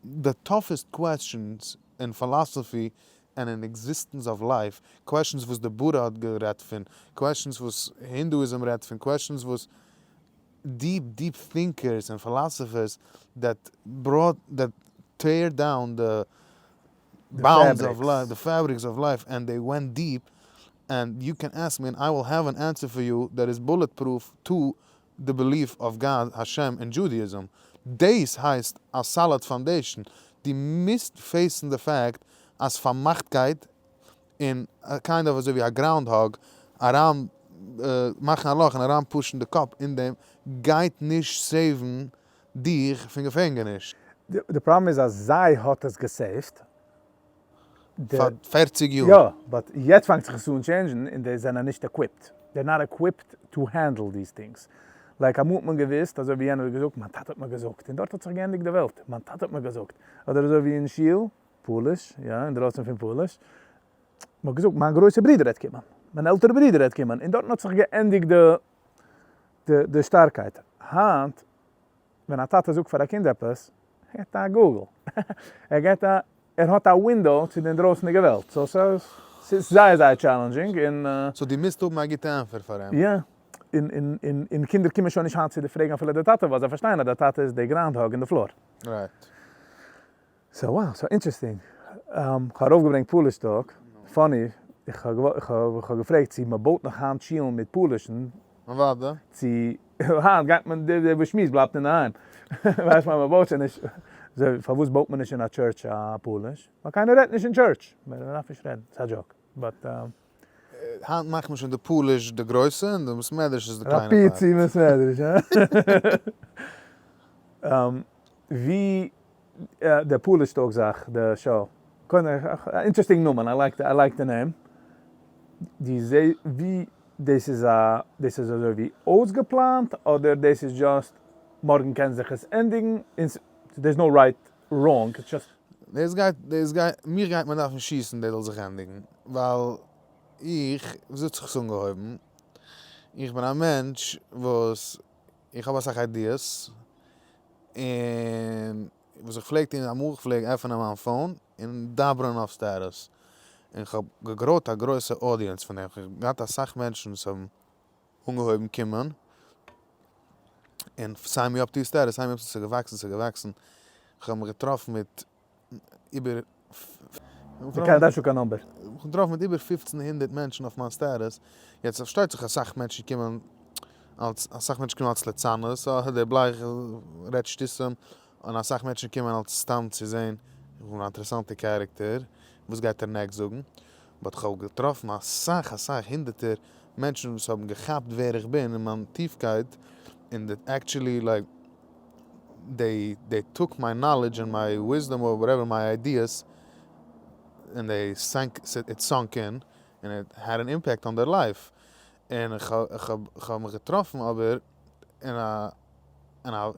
די toughest questions אין philosophy. and in existence of life, questions וואס די Buddha האט גערעדט פון, questions וואס Hinduism רעדט פון, questions וואס deep deep thinkers און philosophers that brought that tear down the bounds of life, the fabrics of life, and they went deep, and you can ask me and I will have an answer for you that is bullet proof to the belief of God, השם און Judaism. דאס הייסט א solid foundation. דו מוזט face ן די fact אז פארמאכטקייט און kind of אזוי ווי א groundhog אריין מאכן א לאך און אריין push ן די קאפ אין דעם גייט נישט save ן דיך פון געפענגעניש. די פראבלעם איז אז זיי האט עס גע save ט. פאר 40 יאר. יא, but יעצט פאנגט זיך עס אן change ן און די זענען נישט equipped. They're not equipped to handle these things. Like אמאל האט מען געוויסט, אזוי ווי יענער האט געזאגט, מיין טאטע האט מיר געזאגט, און דארט האט זיך געענדיגט די וועלט, מיין טאטע האט מיר געזאגט. אדער אזוי ווי אין שול, פאליש, יא, אינדרויסן פון פאליש, מען האט געזאגט, מיין גרויסער ברודער וועט קומען, מיין עלטערע ברודער וועט קומען, און דארטן האט זיך געענדיגט די די שטארקייט. היינט ווען א טאטע זאגט פאר א קינד עפעס, ער געט א Google, ער געט א, ער האט א window צו די אינדרויסענדיגע וועלט, so ס'איז זייער זייער challenging און. So דו מוזט האבן א גוטע ענטפער פאר אים. יא, און און און קינדער קומען שוין נישט היינט צו די פרעגן אפילו די טאטע ווייל זיי פארשטייען אז די טאטע איז די groundhog אין די floor. Right. So wow, so interesting. כ'האב ארויפגעברענגט פאליש talk, funny, איך האב געפרעגט צו מ'בויט נאך היינט שילן מיט פאלישן. אוודאי. צו היינט גייט מען, דער וואס שמועסט בלייבט אינדערהיים. ווייסט מען מ'בויט שוין נישט. פארוואס בויט מען נישט אין א church א פאליש? ווייל קיינער רעדט נישט אין church. מ'דארף נישט רעדן. ס'איז א joke. But. היינט מאכט מען שוין די פאליש די גרויסע און די בית מדרש איז די קליינע part. פיצי בית מדרש, הא? ווי די פאליש talk זאך, די show, קודם א interesting נאמען, I like I like the name, די זע ווי דאס איז א דאס איז אזוי ווי אויסגעפלאנט אדער דאס איז just מארגן קען זיך עס ענדיגן און there's no right wrong it's just. דאס גייט דאס גייט מיך גייט מען דארפן שיסן דאס זאל זיך ענדיגן ווייל איך וויאזוי האט זיך עס אנגעהויבן איך בין א מענטש וואס איך האב אסאך ideas און וואס איך פלעג טון אמאל איך פלעג עפענען מיין phone און דבר'ן אויף status, און כ'האב גע grow ט א גרויסע audience פון דעם, כ'האב געהאט אסאך מענטשן וואס האבן אנגעהויבן קומען און sign me up to status, sign me up, ס'איז געוואקסן, ס'איז געוואקסן, כ'האב מיך געטראפן מיט איבער. קיינער דארף נישט קיין number. כ'האב געטראפן מיט איבער 1500 מענטשן אויף מיין status, יעצט פארשטייט זיך אסאך מענטשן קומען אלס אסאך מענטשן קומען אלס ליצנות, אה דער בלייך רעדט שטותים, און אסאך מענטשן קומען אלס סתם צו זען אן אינטערעסאנטע character, וואס גייט ער next זאגן, but כ'האב געטראפן אסאך אסאך הונדערטער מענטשן וואס האבן געכאפט ווער איך בין און מיין טיפקייט, און that actually like they they took my knowledge and my wisdom or whatever my ideas and they sank it sunk in and it had an impact on their life, און איך האב מיך געטראפן אבער אין א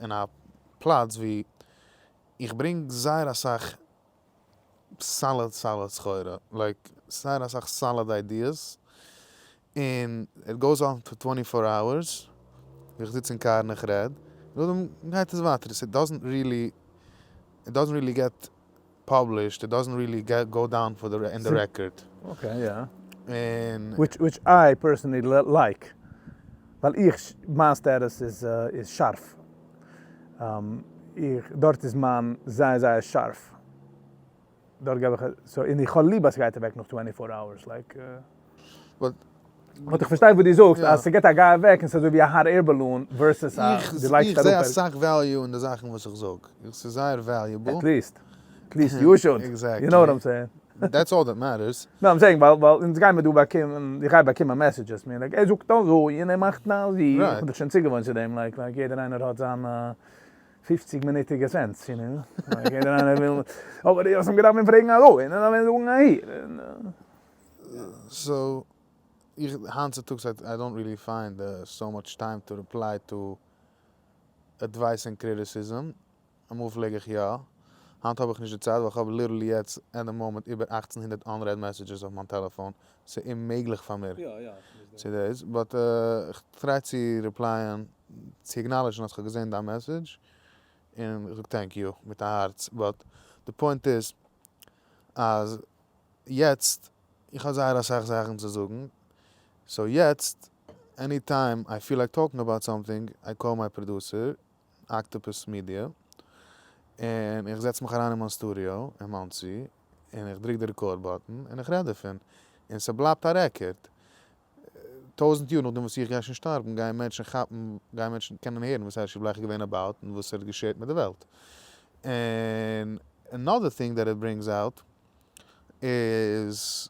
אין א פלאץ ווי איך ברענג זייער אסאך solid solid סחורה, like זייער אסאך solid ideas, און it goes on for 24 hours, איך זיץ אין קאר און איך רעד, נאכדעם גייט עס ווייטער, it doesn't really, it doesn't really get published, it doesn't really go down for the in the record. Okay, יא. און. Which I personally like, ווייל איך, מיין status איז שארף. איך, דארט איז מיין זייער זייער שארף. דארט געב איך, so און איך האב ליב אז ס'גייט אוועק נאך 24 hours, like. But. But איך פארשטיי וואס דו זאגסט, אז ס'געט א גיי אוועק און ס'איז אזוי ווי א hot air balloon versus א דו לייגסט איך זע אראפ. אסאך value אין די זאכן וואס איך זאג. ס'איז זייער valuable. At least. At least you should. Exactly. You know what I'm saying. That's all that matters. No, I'm saying, ווייל ווייל אונז גיימער דא באקומען, איך גיי באקומען messages, מיר like, ער זאגט אזוי און ער מאכט אזוי, איך בין דאך שוין צוגעוואוינט צו דעם, like like יעדער איינער האט זיין 50 מינוטיגע sense, you know, like יעדער איינער וויל, אבער דו האסט אים געדארפט ווען פרעגן אזוי, און דאן ווען זאגן אהין, און. So, איך היינט צוטאגס I don't really find so much time to reply to advice and criticism, אמאל פלעג איך יא, היינט האב איך נישט די צייט ווייל כ'האב literally יעצט at the moment איבער 1800 unread messages אויף מיין טעלעפאן, ס'איז אוממעגליך פאר מיר צו דאס, but איך try צו reply ען, צו acknowledge ן אז כ'האב געזען דיין message, און איך זאג thank you מיט א הארץ, but די point איז אז יעצט, איך האב זייער אסאך זאכן צו זאגן, so יעצט, any time I feel like talking about something, I call my producer, Octopus Media, און איך זעץ מיך אריין אין מיין סטודיאו אין מאנסי, און איך דרוק די record button, און איך רעד דערפון, און ס'בלייבט א record. 1000 יאר נאכדעם וואס איך גיי שוין שטארבן, גייען מענטשן כאפן, גייען מענטשן קענען הערן וואס הערשי בלייך איז געווען about, און וואס ער האט גע share ט מיט די וועלט. און another thing that it brings out, איז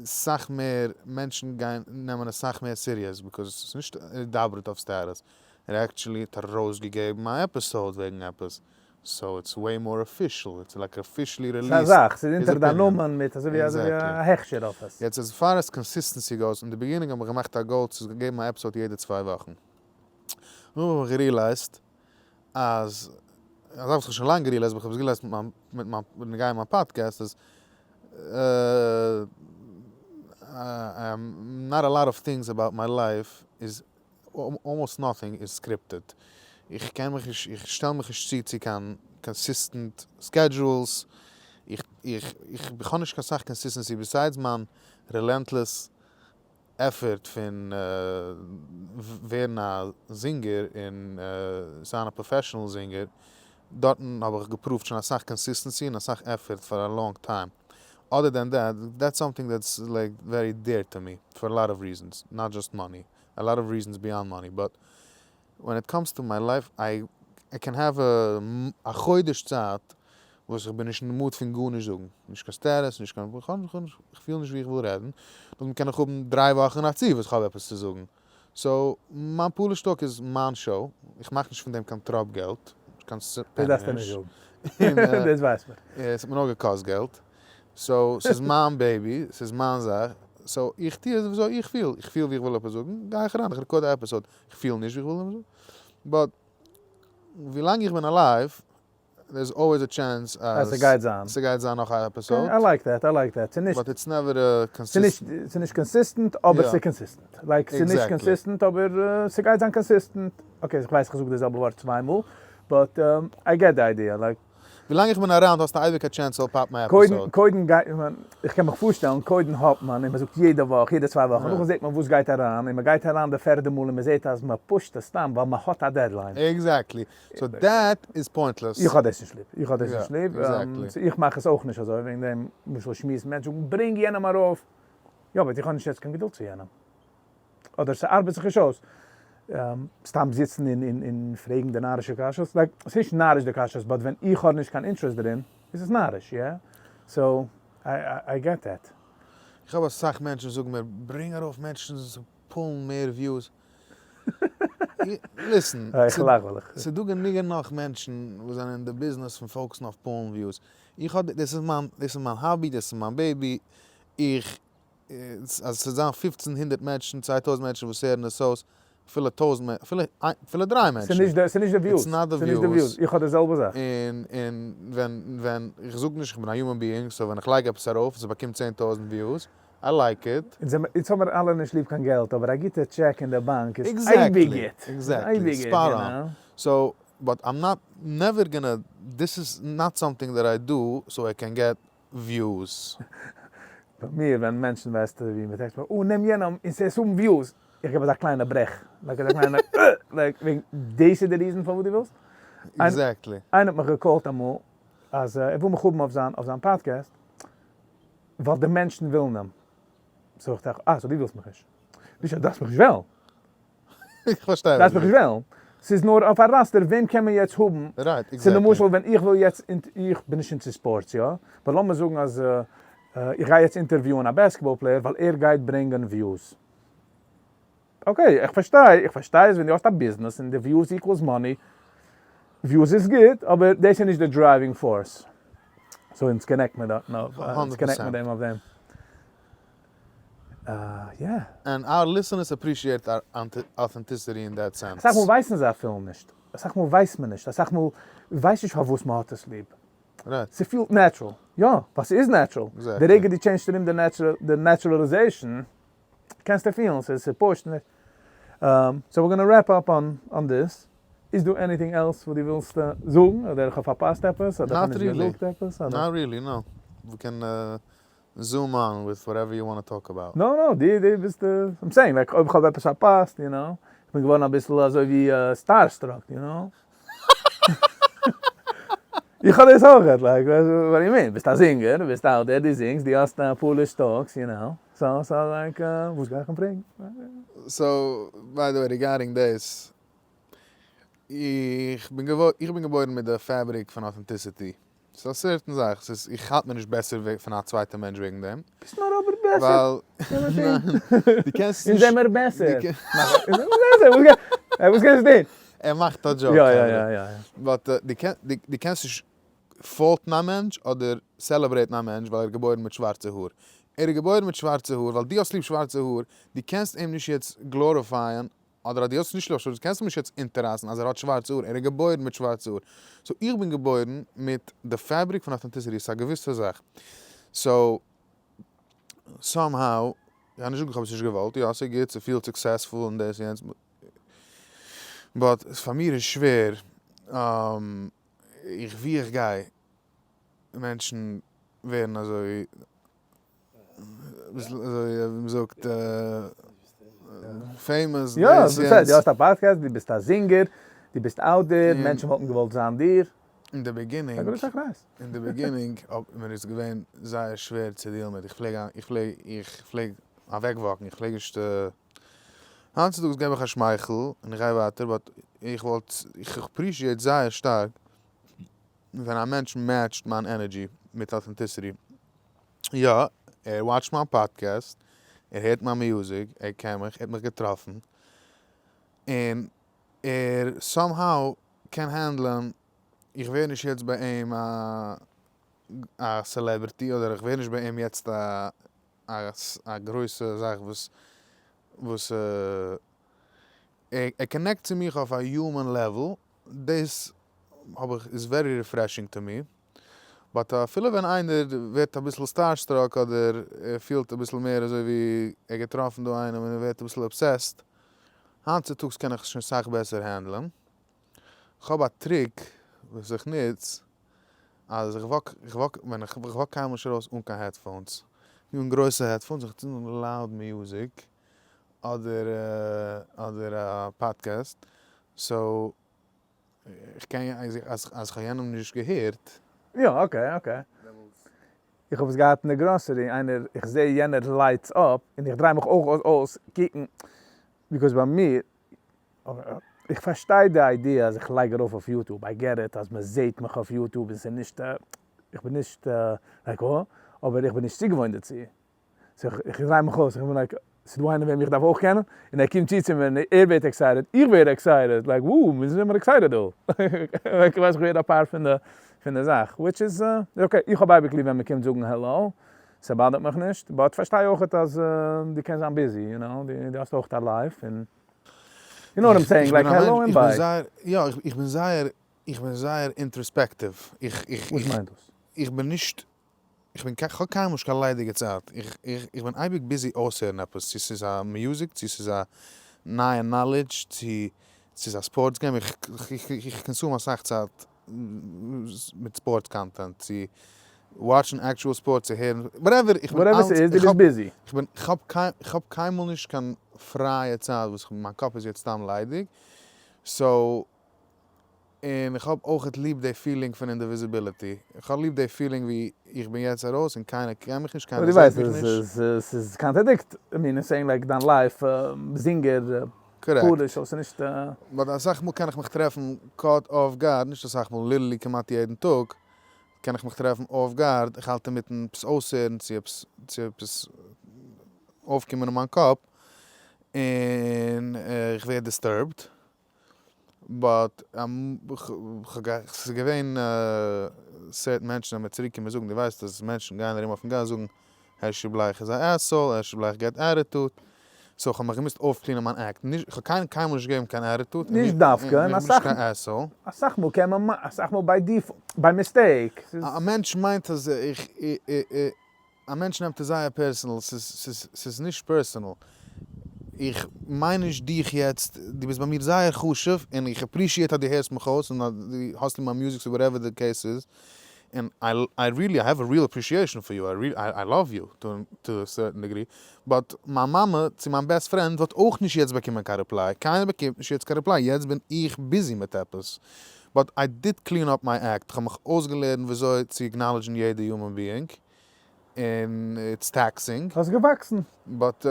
סאך מער מענטשן גייען נעמען עס סאך מער serious, because ס'איז נישט דברת אויף status, ער actually האט ארויסגעגעבן א episode וועגן עפעס, so it's way more official, it's like officially ס'איז א released זאך, ס'איז his אונטער דיין opinion. נאמען מיט אזוי ווי אזוי ווי א הכשר אויף עס. יעצט as far as consistency goes, אין די beginning האב איך געמאכט א goal צו געבן א episode יעדע 2 וואכן. נאכדעם האב איך גע realize ט אז, א זאך וואס איך האב שוין לאנג גע realize ט, אבער איך האב עס גע realize ט מיט מיין מיט מיין בנוגע מיין פאדקעסט איז, not a lot of things about my life is almost nothing is scripted. איך קען מיך נישט, איך שטעל מיך נישט צו צו קיין consistent schedules, איך איך איך האב נישט קיין סאך consistency besides מיין relentless effort פון ווערן א זינגער און זיין א professional זינגער, דארטן האב איך גע prove ט שוין אסאך consistency און אסאך effort פאר א long time. Other than that, that's something that's like very dear to me, for a lot of reasons, not just money, a lot of reasons beyond money, but when it comes to my life, I can have א חודש צייט וואס איך בין נישט אין די mood פון גארנישט זאגן, נישט קיין status, נישט קיין, איך פיל נישט ווי איך וויל רעדן, נאכדעם קען איך האבן 3 וואכן א צי וואס איך האב עפעס צו זאגן. So, מיין Polish Talk איז מיין show, איך מאך נישט פון דעם קיין טראפ געלט, קיין דאס דארפסטו נישט זאגן. דאס ווייסט מען. עס האט מיר נאר געקאסט געלט. So, ס'איז מיין baby, ס'איז מיין זאך. So, איך טוה עס וויאזוי איך פיל. איך פיל ווי איך וויל עפעס זאגן, גיי איך אריין, איך record א episode. איך פיל נישט ווי איך וויל עפעס זאגן. But, ווילאנג איך בין alive, there's always a chance אז ס'גייט זיין. ס'גייט זיין נאך א episode. I like that, I like that. ס'נישט But it's never a consistent. ס'נישט consistent, אבער ס'איז consistent. Like, ס'נישט consistent, אבער ס'גייט זיין consistent. Okay, איך ווייס איך זאג די זעלבע ווארט צוויי מאל, but I get the idea, like. ווילאנג איך בין around האסטו אייביג א chance ס'זאל pop ן א episode. קודם גייט מען, איך קען מיך פארשטעלן, קודם האט מען, און מען זאגט יעדע וואך, יעדע 2 וואכן, נאכדעם זעט מען וואס גייט אריין, און מען גייט אריין די פערדע מאל און מען זעט אז מען push ט עס סתם ווייל מען האט א deadline. Exactly. So that is pointless. איך האב דאס נישט ליב. איך האב דאס נישט ליב. איך מאך עס אויך נישט אזוי, וועגן דעם למשל שמועסן מענטשן זאגן ברענג יענעם ארויף. יא, but איך האב נישט יעצט קיין געדולד צו יענעם. אדער ס'ארבעט זיך נישט אויס. סתם זיצן און פרעגן די נארישע קשיות, like, ס'איז נישט נאריש די קשיות, but ווען איך האב נישט קיין interest דערין, איז עס נאריש, yeah? So, I get that. איך האב אסאך מענטשן זאגן מיר, ברענג ארויף מענטשן זיי pull ן מער views. Listen, איך לאך ווייל איך. ס'איז דא גענוג און נאך מענטשן וואס זענען אין די ביזנעס פון focus ן אויף pull ן views. איך האב, דאס איז מיין, דאס איז מיין hobby, דאס איז מיין baby, איך, אז ס'זאל זיין 1500 מענטשן, 2000 מענטשן וואס הערן עס אויס, אפילו 1000 מענטשן, אפילו אפילו דריי מענטשן. ס'איז נישט די views. It's not the ס'איז נישט די views. איך האב די זעלבע זאך. און ווען, ווען, איך זאג נישט איך בין א human being, so ווען איך לייג עפעס ארויף, ס'באקומט 10,000 views, I like it. אונז האבן מיר אלע נישט ליב קיין געלט, אבער א גוטע טשעק אין די באנק איז אייביג גוט. Exactly, spot on. So, but I'm not, never gonna, this is not something that I do so I can get views. ביי מיר ווען מענטשן ווייסטו ווי מען text מיר, oh נעם יענעם און ס'איז האבן views, איך געב אזא קליינע ברעך, like אזא קליינע like וועגן דאס איז די reason פארוואס דו ווילסט? Exactly. איינער האט מיך גע call ט אמאל אז ער וויל מיך האבן אויף זיין אויף זיין פאדקעסט ווייל די מענטשן ווילן אים. So איך טראכט, אה so דו ווילסט מיך נישט. נישט אז דו דארפסט מיך נישט וועלן. איך פארשטיי. דארפסט מיך נישט וועלן. ס'איז נאר אויף א roster וועם קען מען יעצט האבן. Right, exactly. ס'איז למשל ווען איך וויל יעצט, איך בין נישט into sports יא, but לאמיר זאגן אז איך גיי יעצט interview ען א basketball player ווייל ער גייט ברענגען views. Okay, איך פארשטיי, איך פארשטיי אז ווען דו האסט א ביזנעס און די views equals money, views איז גוט, אבער דאס איז נישט די driving force. So אונז connect מיר דארטן אויף, אונז connect מיר דעם אויף דעם. Yeah. And our listeners appreciate our authenticity in that sense. אסאך מאל ווייסן זיי אפילו נישט. אסאך מאל ווייסט מען נישט. אסאך מאל ווייסט נישט פארוואס מען האט עס ליב. ס'פילט natural. יא, ווייל ס'איז natural. די רגע דו change סט ארום די naturalization, קענסטו פילן ס'איז פשוט. So we're gonna wrap up on this. איז דא anything else וואס דו ווילסט זאגן? אדער איך האב פארפאסט עפעס? אדער איך האב נישט געזאגט עפעס? Not really, no. we can zoom on with whatever you want talk about. No no, די די ביסט I'm saying like אויב כ'האב עפעס פארפאסט, you know, כ'בין געווארן אביסל אזוי ווי starstruck, you know. איך האב דאס אויכעט, like what you mean, ביסט א זינגער, ביסט out there, דו זינגסט, דו האסט Polish talks, you know, so so like וואס גיי איך אים פרעגן? So by the way regarding דאס, איך בין איך בין געבוירן מיט די fabric פון authenticity, ס'איז א certain זאך, ס'איז איך האלט מיר נישט בעסער פון א צווייטע מענטש וועגן דעם. ביסט נאר אבער בעסער. ווייל ניין, דו קענסט אונז נישט. זעמער בעסער. וואס קענסטו טון? ער מאכט א joke. יא יא יא יא. But דו קענסט נישט fault ן א מענטש אדער celebrate ן א מענטש ווייל ער איז געבוירן מיט שווארצע האר. ער איז געבוירן מיט שווארצע האר ווייל דו האסט ליב שווארצע האר, דו קענסט אים נישט יעצט glorify ען אדער אז דו האסט נישט ליב שווארצע האר, קענסט אים נישט יעצט אונטעררייסן אז ער האט שווארצע האר, ער איז געבוירן מיט שווארצע האר. So איך בין געבוירן מיט די fabric פון authenticity, ס'איז א געוויסע זאך. So somehow, איך גיי נישט זאגן איך האב עס נישט געוואלט, יא ס'איז גוט, ס'פילט successful און דאס און יענץ, but פאר מיר איז שווער, איך ווי איך גיי, מענטשן ווערן אזוי אביסל אזוי ווי מ'זאגט famous. יא, דאס הייסט דו האסט א פאדקעסט, דו ביסט א זינגער, דו ביסט out there, מענטשן וואלטן געוואלט זיין דיר. אין די beginning, אין די beginning האט מיר עס געווען זייער שווער צו deal ן מיט, איך פלעג איך פלעג איך פלעג אוועק walk ן, איך פלעג נישט, היינט צוטאגס געב איך א שמייכל און איך גיי ווייטער, but איך וואלט, איך appreciate זייער שטארק ווען א מענטש match ט מיין energy מיט authenticity. יא, ער watch ט מיין פאדקעסט, ער הערט מיין music, ער קען מיך, ער האט מיך געטראפן, און ער somehow קען handle ען, איך ווער נישט יעצט ביי אים א א celebrity, אדער איך ווער נישט ביי אים יעצט א א גרויסע זאך וואס וואס ער connect צו מיך אויף א human level, דאס האב איך איז very refreshing to me. But אפילו ווען איינער ווערט אביסל starstruck אדער ער פילט אביסל מער אזוי ווי ער געטראפן דא איינעם און ער ווערט אביסל obsessed, היינט צוטאגס קען איך עס שוין סאך בעסער handle ען. כ'האב א trick וואס איך נוץ אז איך walk איך walk ווען איך walk קיינמאל נישט ארויס אן קיין headphones. כ'נעם גרויסע headphones איך צינד אן loud music אדער אדער א podcast so איך קען אז אז כ'האב יענעם נישט געהערט. יא okay okay. איך האב עס געהאט אין די גראסערי איינער איך זעה יענער lights up און איך דריי מיך אויך אויס קוקן because ביי מיר איך פארשטיי די idea אז איך לייג ארויף אויף YouTube I get it אז מען זעהט מיך אויף YouTube און ס'איז נישט איך בין נישט like אה אבער איך בין נישט צוגעוואוינט דערצו. So איך דריי מיך אויס, איך בין like, ס'איז דא איינער וועם איך דארף אויך קענען? און ער קומט צו צו מיר און ער ווערט excited, איך ווער excited, like וואו, מיר זעמיר excited דא. Like ווייס איך ווער א part פון די פון די זאך, which is okay, איך האב אייביג ליב ווען מ'קומט זאגן העלא, ס' bother ט מיך נישט, but פארשטיי אויכעט אז דו קענסט זיין busy, you know, דו האסט אויכעט א life, און you know what I'm saying, like hello און bye. יא, איך בין זייער, איך בין זייער introspective, איך איך וואס מיינט דאס? איך בין נישט איך בין כ'האב קיינמאל נישט קיין ליידיגע צייט, איך איך איך בין אייביג busy אויסהערן עפעס, צו ס'איז א music, צו ס'איז א נייע knowledge, צו ס'איז א sports game, איך איך consume אסאך צייט מיט sports content, צו watch ן actual sports, צו הערן, whatever, איך בין whatever ס'איז, דו ביסט busy. איך בין, כ'האב קיין, כ'האב קיינמאל נישט קיין פרייע צייט וואס מיין קאפ איז יעצט סתם ליידיג, so און איך האב אויכעט ליב די feeling פון invisibility, איך האב ליב די feeling ווי איך בין יעצט ארויס און קיינער קען מיך נישט, קיינער זעט מיך נישט. דו ווייסט ס'איז contradict, I mean saying like דיין life, זינגער, Polish, סאו ס'איז נישט. But אסאך מאל קען איך מיך טרעפן caught off guard, נישט אסאך מאל, literally כמעט יעדן טאג קען איך מיך טרעפן off guard, איך האלט אינמיטן עפעס אויסהערן צו עפעס צו עפעס אויפקומען אין מיין קאפ, און איך ווער disturbed. But ס'איז געווען certain מענטשן זענען מיר צוריק געקומען זאגן, דו ווייסט אז מענטשן גייען ארום אויפן גאס זאגן הערשי בלייך איז א asshole, הערשי בלייך געט attitude, so כ'האב מיך געמוזט אויפ clean ען מיין act, נישט, כ'האב קיינעם קיינמאל נישט געגעבן קיין attitude, נישט דווקא, און איך בין נישט קיין asshole. אסאך מאל קען מען, אסאך מאל by default, by mistake. א מענטש מיינט אז איך. א מענטש נעמט עס זייער personal, ס'איז נישט personal, איך מיין נישט דיך יעצט, דו ביסט ביי מיר זייער חשוב און איך appreciate אז דו הערסט מיך אויס און אז דו האסט ליב מיין music צו whatever די case איז, און I I really I have a real appreciation for you, I I love you to to a certain degree, but מיין מאמע צו מיין best friend וואלט אויך נישט יעצט באקומען קיין reply, קיינער באקומט נישט יעצט קיין reply, יעצט בין איך busy מיט עפעס, but I did clean up my act, כ'האב מיך אויסגעלערנט וויאזוי צו acknowledge ן יעדע human being, און it's taxing. האסט געוואקסן. But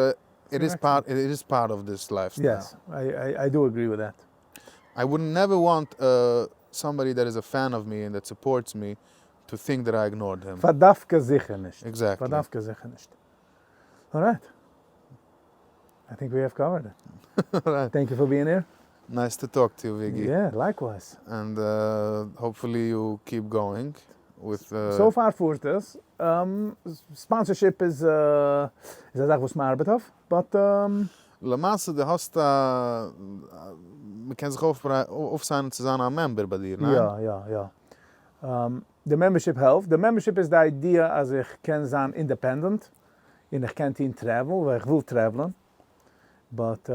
it is part it is part of this lifestyle. Yes, I do agree with that. I would never want somebody that is a fan of me and that supports me to think that I ignored him. פאר דווקא זיכער נישט. Exactly. פאר דווקא זיכער נישט. Alright. I think we have covered it. Alright. Thank you for being here. Nice to talk to you Viggy. Yeah, likewise. And hopefully you keep going with. So far פארט עס. Sponsorship איז א זאך וואס מען ארבעט אויף, but. למעשה די האסט א, מ'קען זיך אויפסיינען צו זיין א member ביי דיר, ניין? יא יא יא. די membership העלפט. די membership איז די idea אז איך קען זיין independent און איך קען טון travel ווייל איך וויל travel ען. But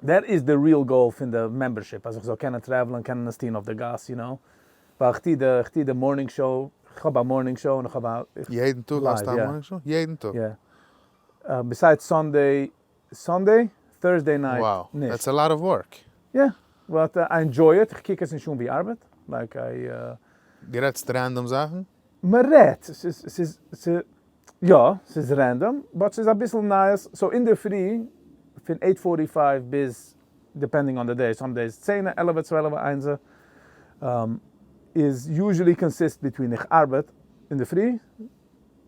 that איז די real goal פון די membership אז איך זאל קענען travel ען, קענען עס טון אויף די גאס, you know. ווייל איך טו די, איך טו די morning show, איך האב א morning show און איך האב א. יעדן טאג האסטו א morning show? יעדן טאג? Yeah. Besides Sunday, Sunday, Thursday night נישט. Wow, that's a lot of work. Yeah, but I enjoy it, איך קוק עס נישט אן ווי ארבעט, like I. דו רעדסט random זאכן? מען רעדט, ס'איז, ס'איז, יא, ס'איז random, but ס'איז אביסל נייעס, so אינדערפרי פון eight forty five ביז, depending on the day, some days צענע, עלעווע, צוועלעווע, איינזע, איז usually consist between איך ארבעט אינדערפרי,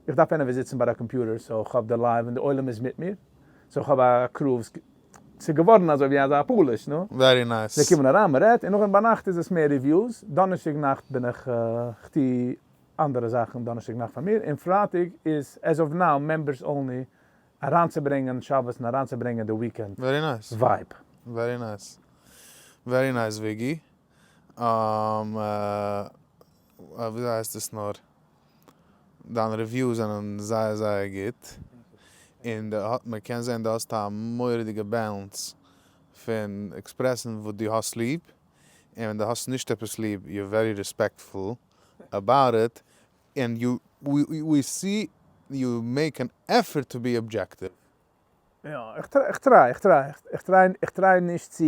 איך דארף anyway זיצן ביי די קאמפיוטער, so כ'האב די live און די עולם איז מיט מיר, so כ'האב א crew וואס, ס'איז געווארן אזוי ווי אזא פאליש, נו. Very nice. זיי קומען אריין, מ'רעדט, און נאכדעם ביינאכט איז עס מער reviews, דאנערשטאג נאכט בין איך, כ'טו אנדערע זאכן דאנערשטאג נאכט פאר מיר, און פרייטאג איז as of now members only, אריינצוברענגען שבת און אריינצוברענגען די weekend Very nice. Vibe. Very nice. Very nice Viggy. וויאזוי הייסט עס נאר? דיינע reviews זענען זייער זייער גוט, און מען קען זען דו האסט א מורא'דיגע balance פון express ן וואס דו האסט ליב, און ווען דו האסט נישט עפעס ליב you're very respectful about it, and you we see you make an effort to be objective. יא, איך try, איך try, איך try, איך try נישט צו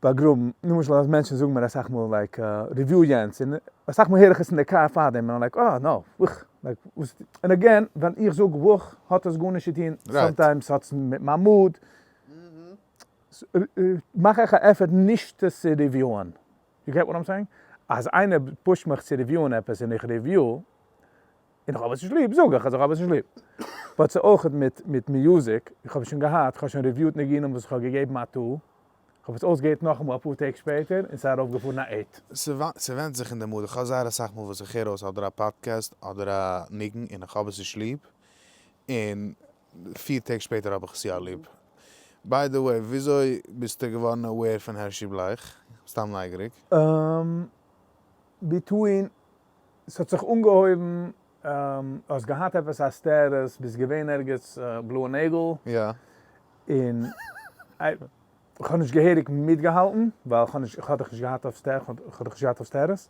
באגראבן, למשל אז מענטשן זאגן מיר אסאך מאל like review יענץ, און אסאך מאל הער איך עס אין די קאר פארדעם און I'm like אה no, וואך, like וואס, און again ווען איך זאג וואך האט עס גארנישט צו טון, sometimes האט עס מיט מיין mood, מאך איך א effort נישט עס צו review ען, you get what I'm saying? אז איינער push ט מיך צו review ען עפעס און איך review, און איך האב עס נישט ליב, זאג איך אז איך האב עס נישט ליב. But ס'איז אויך מיט מיט music, איך האב עס שוין געהאט, איך האב שוין review ט ניגונים וואס איך האב געגעבן א two, איך האב עס אויסגעהערט נאכאמאל אפאר טעג שפעטער און ס'איז ארויפגעפארן א eight. ס'ווענדט זיך אין די mood, איך האב זייער אסאך מאל וואס איך הער אויס אדער א פאדקעסט אדער א ניגון און איך האב עס נישט ליב, און פיר טעג שפעטער האב איך עס יא ליב. By the way, וויאזוי ביסטו געווארן aware פון הערשי בלייך? סתם נייגעריג. Between ס'האט זיך אנגעהויבן, האסט געהאט עפעס א status, ביסט געווען ערגעץ בלויע נעגל, יא. און כ'האב נישט געהעריג מיטגעהאלטן, ווייל כ'האב נישט, כ'האב דיך נישט געהאט אויף סטע, כ'האב דיך נישט געהאט אויף status,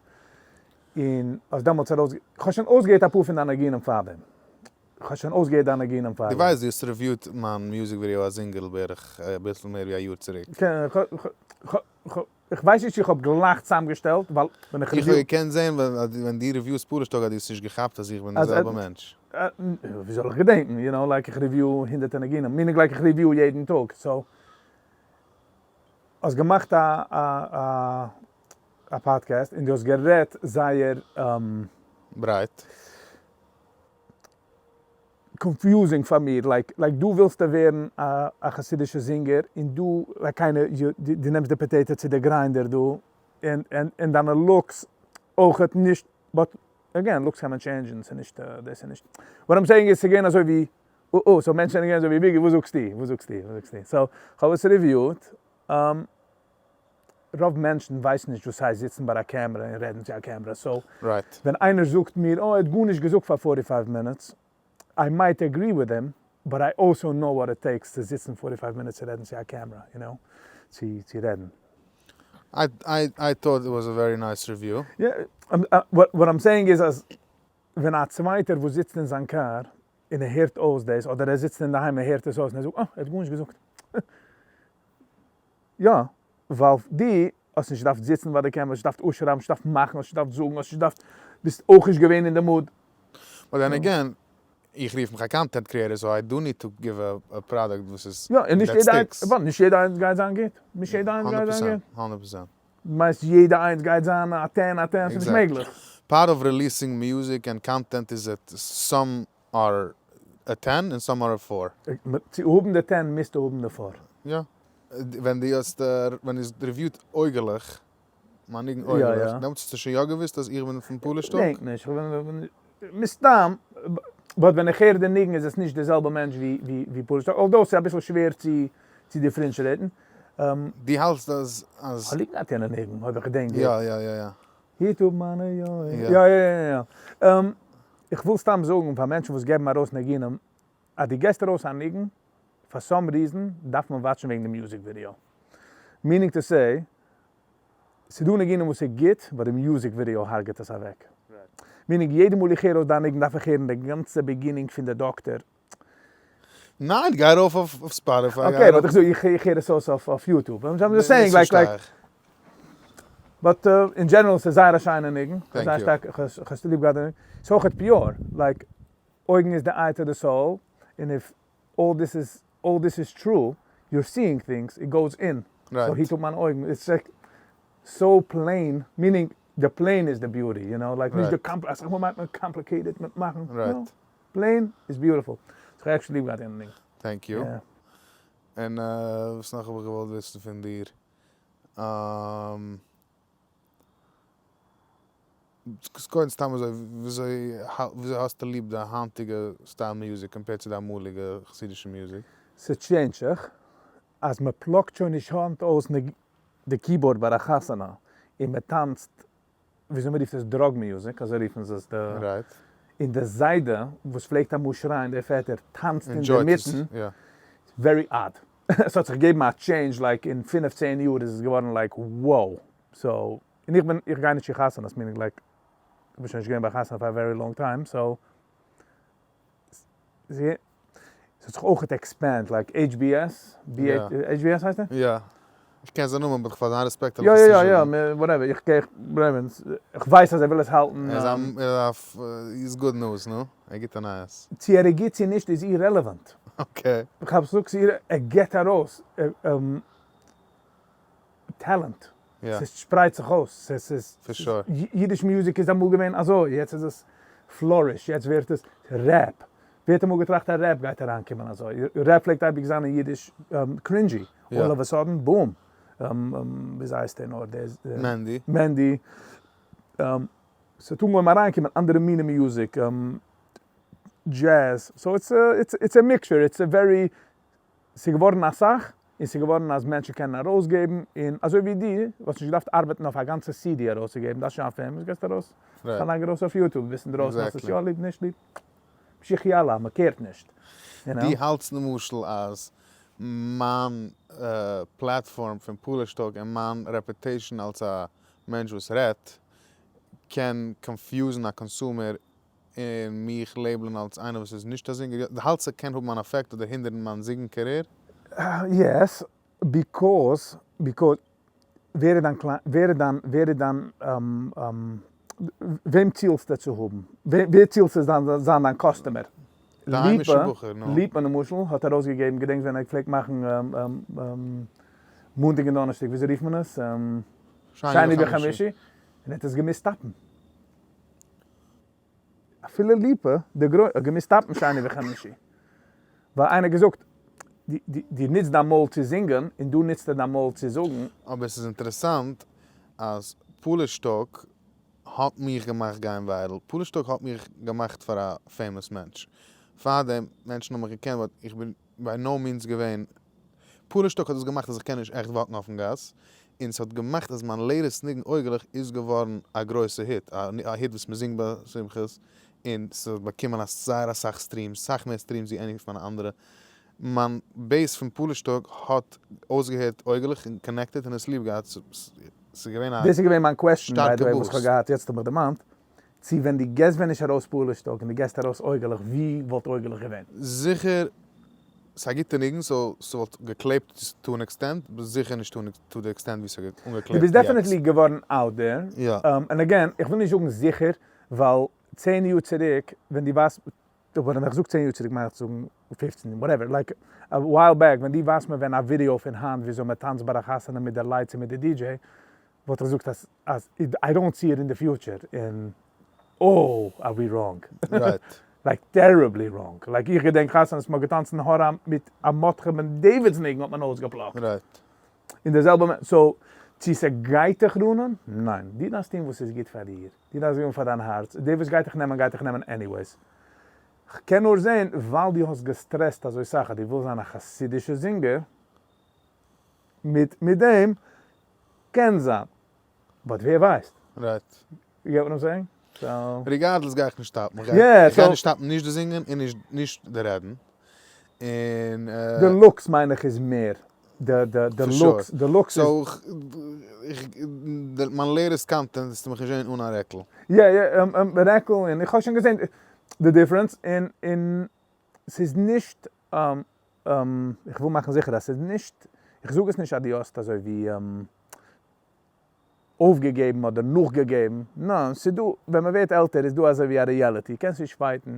און האסט דעמאלטס ארויס, כ'האב שוין אויסגעהערט אפאר פון דיינע ניגונים פארדעם, כ'האב שוין אויסגעהערט דיינע ניגונים פארדעם. דו ווייסט דו האסט review ט מיין music video א זינגערל בערך אביסל מער ווי א יאר צוריק. כן, איך ווייס נישט צו איך האב גלייך צוזאמגעשטעלט, ווייל ווען איך review. איך האב געקענט זען ווען דו review סט פארישטאג אז דו האסט נישט געכאפט אז איך בין די זעלבע מענטש. ווי זאל איך געדענקן, you know, like איך review הונדערטער ניגונים, meaning like איך review יעדן טאג, so האסט געמאכט א א פאדקעסט און דו האסט גערעדט זייער. ברייט. Confusing פאר מיר, like like דא ווילסטו ווערן א חסידישע זינגער און דא like קיינער דו נעמסט די potato צו די grinder דא און און און דיינע looks אויכעט נישט but again looks קען מען change ן ס'נישט דאס איז נישט what I'm saying איז ס'געווען אזוי ווי אה אה so מענטשן זענען געווען אזוי ווי ביגי וואס זאגסטו וואס זאגסטו וואס זאגסטו so כ'האב עס review ט רוב מענטשן ווייסן נישט וואס הייסט זיצן ביי א קעמרע און רעדן צו א קעמרע, so ווען איינער זאגט מיר אה ער האט גארנישט געזאגט פאר forty five minutes, I might agree with him, but I also know what it takes צו זיצן forty five minutes צו רעדן צו א קעמרע, you know, צו רעדן. I thought it was a very nice review. Yeah, what I'm saying איז אז ווען א צווייטער וואס זיצט אין זיין קאר און ער הערט אויס דאס, אדער ער זיצט אינדערהיים און הערט עס אויס און ער זאגט, אה, ער האט גארנישט געזאגט. יא, ווייל דו האסט נישט געדארפט זיצן ביי די camera, האסט נישט געדארפט אפשרייבן, האסט נישט געדארפט מאכן, האסט נישט געדארפט זאגן, האסט נישט געדארפט, ביסט אויך נישט געווען אין די mood. But then again, איך רוף מיך א content creator so I do need to give a product וואס איז יא, און נישט that יעדע איינס, sticks. ווארט, נישט יעדע איינס גייט זיין גוט. נישט יעדע איינס גייט הונדערט זיין פראצענט, גוט. 100%. מיינסט יעדע איינס גייט זיין א 10 א 10? ס'איז נישט מעגליך. Part of releasing music and content is that some are a 10 and some are a 4. צו האבן די 10 מוזטו האבן די 4. יא. ווען דו האסט ווען דו האסט review ט אויגעלעך, מיין ניגון אויגעלעך, דעמאלטס האסטו שוין יא געוואוסט אז איך בין פון פאלישטאק? כ'דענק נישט, כ'בין מסתם, but ווען איך הער די ניגון איז עס נישט די זעלבע מענטש ווי פאלישטאק, although ס'איז אביסל שווער צו differentiate ן. דו האלטסט אז אז. כ'האב ליב געהאט יענע ניגון, אויב איך געדענק גוט. יא יא יא יא. היט אפ מיינע יא יא יא יא. איך וויל סתם זאגן פאר מענטשן וואס געבן ארויס ניגונים, אז דו געסט ארויס א ניגון, for some reason דארף מען watch ן וועגן די music video. Meaning to say, ס'דא ניגונים וואס איז גוט, but די music video הרג'ט עס אוועק. Meaning יעדע מאל איך הער אויס דיין ניגון דארף איך הערן די גאנצע beginning פון די דאקטער. ניין, גיי ארויף אויף Spotify. Okay, but איך זאג, איך הער עס אויס אויף YouTube. I'm just saying like like. But in general ס'איז זייער א שיינע ניגון. Thank you. כ'האב ליב געהאט די ניגון. ס'איז אויכעט pure. Like, אויגן איז די eye to the soul, און if all this is all this is true, you're seeing things, it goes in. So היט אפ מיינע אויגן. It's like so plain, meaning די plain איז די beauty, you know, like נישט די קאמפ, אסאך מאל מיינט מען complicated מיט מאכן, no, plain איז beautiful. So כ'האב actually ליב געהאט יענע ניגון. Thank you. און וואס נאך האב איך געוואלט וויסן פון דיר? קודם סתם אזוי, וויאזוי האסטו ליב די היינטיגע style music compared צו די אמאליגע חסידישע music? ס' change ט זיך אז מען pluck ט שוין נישט היינט אויס די keyboard ביי א חתונה און מען טאנצט, וויאזוי מען רופט עס drug music, אזוי רופן זיי עס די, און די זיידע וואס פלעגט אמאל שרייען דער פעטער טאנצט אינדערמיטן, very odd. עס האט זיך געגעבן א change like אין פינף צען יאר איז עס געווארן like wow. So, און איך בין, איך גיי נישט צו חתונות, meaning like, איך בין שוין נישט געווען ביי א חתונה פאר א very long time, so, ס'האט זיך אויכעט expand, like HBS, HBS הייסט ער? יא. איך קען זיין נאמען but פאר זיין רעספעקט האב איך עס נישט געזאגט. יא יא יא, whatever, איך גיי, איך ווייס אז ער וויל עס האלטן. ער איז א, איז good news, נו? ער גיבט א נייעס. צו ער איז גוט צו נישט איז irrelevant. Okay. איך האב געזאגט ער גיבט ארויס talent. ס'שפרייט זיך אויס. ס'איז, אידיש music איז אמאל געווען אזוי, יעצט איז עס flourish, יעצט ווערט עס rap. ווער האט אמאל געטראכט אז rap גייט אריינקומען אזוי? Rap פלעגט אייביג זיין אין אידיש cringy, all of a sudden boom. וויאזוי הייסט ער נאר דער? מענדי. מענדי. ס'האט אנגעהויבן אריינקומען אנדערע מיני music, jazz, so it's a mixture, it's a very, ס'איז געווארן אסאך, און ס'איז געווארן אז מענטשן קענען ארויסגעבן, און אזוי ווי דו וואלסט נישט געדארפט ארבעטן אויף א גאנצע CD ארויסצוגעבן, דארפסט שוין א famous, געסט ארויס, לייג ארויס אויף YouTube, ביסט אינדרויסן, האסט עס יא ליב, נישט ליב, פשיך יאללה, מען care ט נישט. דו האלטסט למשל אז מיין platform פון פאליש טאלק און מיין reputation אלס א מענטש וואס רעדט קען confuse ן א consumer און מיך label ן אלס איינער וואס איז נישט א זינגער, די האלטסט ס'קען האבן אן אפעקט אדער הינדערן מיין זינגן career? Yes, because, because, ווער איז דיין client, ווער איז דיין, ווער איז דיין, וועם צילסטו צו האבן? ווער צילסטו זיין זיין דיין customer? די היימישע בחור, נו. ליפא למשל האט ארויסגעגעבן, געדענקסט ווען ער פלעגט מאכן מאנטאג און דאנערשטאג, וויאזוי רופט מען עס? שני וחמישי, און ער האט עס געמוזט stop ן. אפילו ליפא די גרוי האט געמוזט stop ן שני וחמישי, ווייל איינער האט געזאגט, דו נוצט דיין מויל צו זינגען און דא נוצט ער דיין מויל צו זאגן. אבער עס איז אינטערעסאנט אז פאליש טאלק האט מיך געמאכט גיין viral, פאליש טאלק האט מיך געמאכט פאר א famous מענטש, פארדעם מענטשן האבן מיך געקענט but איך בין by no means געווען, פאליש טאלק האט עס געמאכט אז איך קען נישט עכט walk ן אויפן גאס, און ס'האט געמאכט אז מיין latest ניגון אויגעלעך איז געווארן א גרויסע hit, א hit וואס מ'זינגט ביי שמחות, און ס'האט באקומען א זייער אסאך streams, סאך מער streams ווי any פון מיינע אנדערע. מיין base פון פאליש טאלק האט אויסגעהערט אויגעלעך און connected און עס ליב געהאט. ס'איז געווען א דאס איז געווען מיין question by שטארקע the way וואס כ'האב boost. געהאט, יעצט האב איך דערמאנט, צו ווען דו געסט ווען נישט ארויס פאליש טאג און דו געסט ארויס אויגעלעך ווי וואלט אויגעלעך געווען? זיכער ס'איז א גוטע ניגון so ס'וואלט געקלעבט to an extent, but זיכער נישט to the extent ווי ס'האט דו אנגעקלעבט ביסט יעצט. definitely געווארן out there, יא. און again, איך וויל נישט זאגן זיכער, ווייל 10 יאר צוריק ווען דו ווייסט, ווען איך זאג 10 יאר צוריק מיין איך צו זאגן 15, whatever, like a while back, ווען דו ווייזט מיר ווען א ווידיאו פון היינט וויאזוי מען טאנצט ביי א חתונה מיט די lights און מיט די DJ, וואלט איך געזאגט אז I don't see it in the future, און oh, are we wrong. Right. Like terribly wrong. Like איך געדענק חתונות מ'האט געטאנצן הארא מיט א מרדכי בן דוד'ס ניגון האט מען אויסגעפלאגט. Right. אין די זעלבע מ so צו ס'גייט דיך ruin ען? ניין. דו דארפסט טון וואס איז גוט פאר דיר. דו דארפסט געבן פאר דיין הארץ. די וואס גייט דיך נעמען גייט דיך נעמען anyways. כ'קען נאר זען ווייל דו האסט געסטרעסט אזוי סאך אז דו ווילסט זיין א חסידישע זינגער, מיט דעם קען זיין. But ווער ווייסט? Right. You get what I'm saying? So. Regardless גיי איך נישט stop ן. איך Yeah, גיי so. נישט stop ן נישט די זינגען און נישט די רעדן. און. די looks מיין איך איז מער. די looks, די looks איז. So, איך, מיין latest content וועסטו מיך נישט זען אן א רעקל. יא, יא, רעקל, און איך האב שוין געזען די difference, און ס'איז נישט, איך וויל מאכן זיכער אז ס'איז נישט, איך זאג עס נישט אז דו האסט אזוי ווי אויפגעגעבן אדער נאכגעגעבן, ניין, ס'איז דא, ווען מ'ווערט עלטער איז דא אזוי ווי א reality, קענסט נישט fight ן,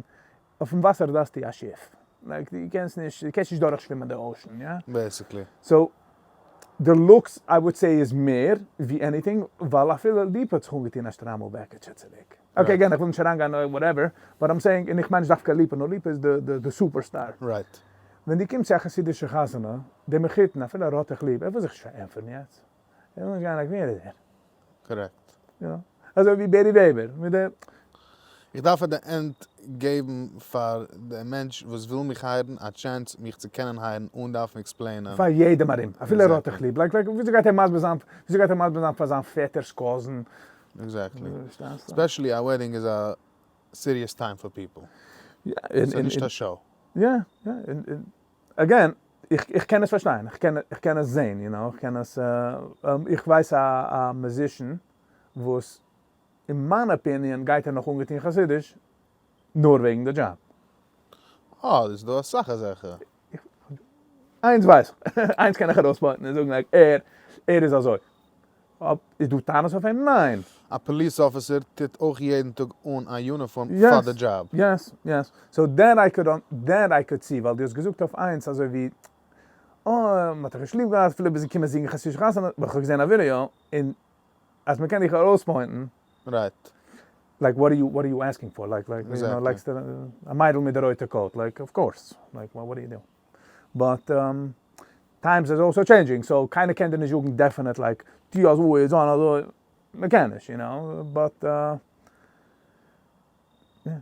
אויפן וואסער דארפסטו א שיף, like דו קענסט נישט, דו קענסט נישט דורכשווימען די ocean, יא? Basically. So, די looks I would say איז מער ווי anything, ווייל אפילו ליפא האט זיך אנגעטון א שטריימל בעקיטשע צוריק. Okay, again, איך וויל נישט אריינגיין whatever, but I'm saying, און איך מיין נישט דווקא ליפא, נאר ליפא איז די superstar. Right. ווען דו קומסט צו א חסידישע חתונה, דער מחותן, אפילו ער האט דיך ליב, ער וויל זיך נישט פארענטפערן יעצט. ער וויל נישט גיין like ווער איז ער? Correct. יא. אזוי ווי בערי וועבער מיט די. איך דארף at the end געבן פאר די מענטש וואס וויל מיך hire ן א chance מיך צו קענען hire ן אן דארפן explain ען. פאר יעדעם ארום, אפילו ער האט דיך ליב. Like like וויאזוי גייט ער מסביר זיין, וויאזוי גייט ער מסביר זיין פאר זיין פעטער'ס cousin? Exactly. Especially א wedding איז א serious time פאר people. ס'איז נישט א show. יא, יא, און again, איך קען עס פארשטיין, איך קען עס זעהן, you know, איך קען עס, איך ווייס א musician וואס אין מיין opinion גייט ער נאך אנגעטון חסידיש נאר וועגן די דזשאב. אה, איז דא אסאך אזעלכע. איינס ווייס איך, איינס קען איך ארויס point ן און זאגן like ער, ער איז אזוי. איז דא טענות אויף אים? ניין. א police officer טוט אויך יעדן טאג אן א יוניפארם פאר די דזשאב. Yes, yes. So that I could, that I could see, ווייל דו האסט געזאגט אויף איינס אזוי ווי, אה, מ'האט דיך נישט ליב געהאט אפילו ביז געקומען זינגען חסידישע חתונה, אבער כ'האב געזען א ווידעא, און אז מ'קען דיך ארויס point ן. Right. Like what are you, what are you asking for? Like, like, you know, like א מיידל מיט די רויטע coat, like of course, like what are you doing? But times is also changing, so קיינער קען דיר נישט זאגן definite like, טו אזוי, זיין אזוי, מ'קען נישט, you know, but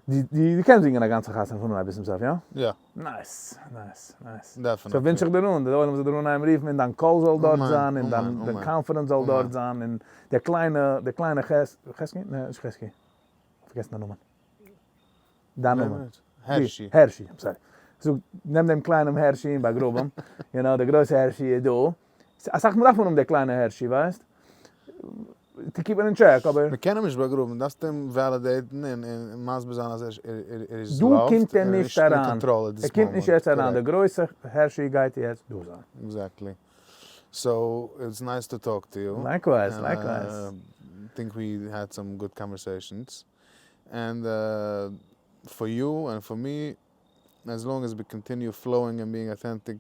דו קענסט זינגען א גאנצע חתונה פון אנהייב ביז צום סוף, יא? יא. Nice, nice, nice. Definitely. So וואונטש איך דיר אן, די עולם זאל דיר אנהייבן רופן און דיין קול זאל דארט זיין, און דיין confidence זאל דארט זיין, און דער קליינע, דער קליינע חזקי? נע, נישט חזקי. פארגעסן דיין נאמען. דיין נאמען. הערשי. הערשי, I'm sorry. זאג, נעם דעם קליינעם הערשי און באגראב אים. You know, דער גרויסער הערשי איז דא. אסאך מאל דארף מען האבן דער קליינער הערשי, ווייסט? To keep אים אין check, אבער. מ'קען אים נישט באגראבן, דארפסט אים validate ן און מסביר זיין אז ער איז דא loved, קומט ער ער איז נישט נישט אין אריין. control at this ער קומט נישט מאמענט. יעצט אריין, דער גרויסער הערשי גייט יעצט דא זיין. Exactly. So, it's nice to talk to you. Likewise, likewise. Think we had some good conversations. And for you and for me, as long as we continue flowing and being authentic,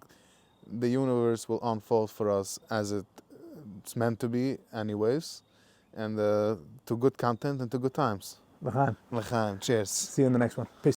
the universe will unfold for us as it's meant to be anyways, and to good content and to good times. לחיים. לחיים, cheers. See you in the next one. Peace.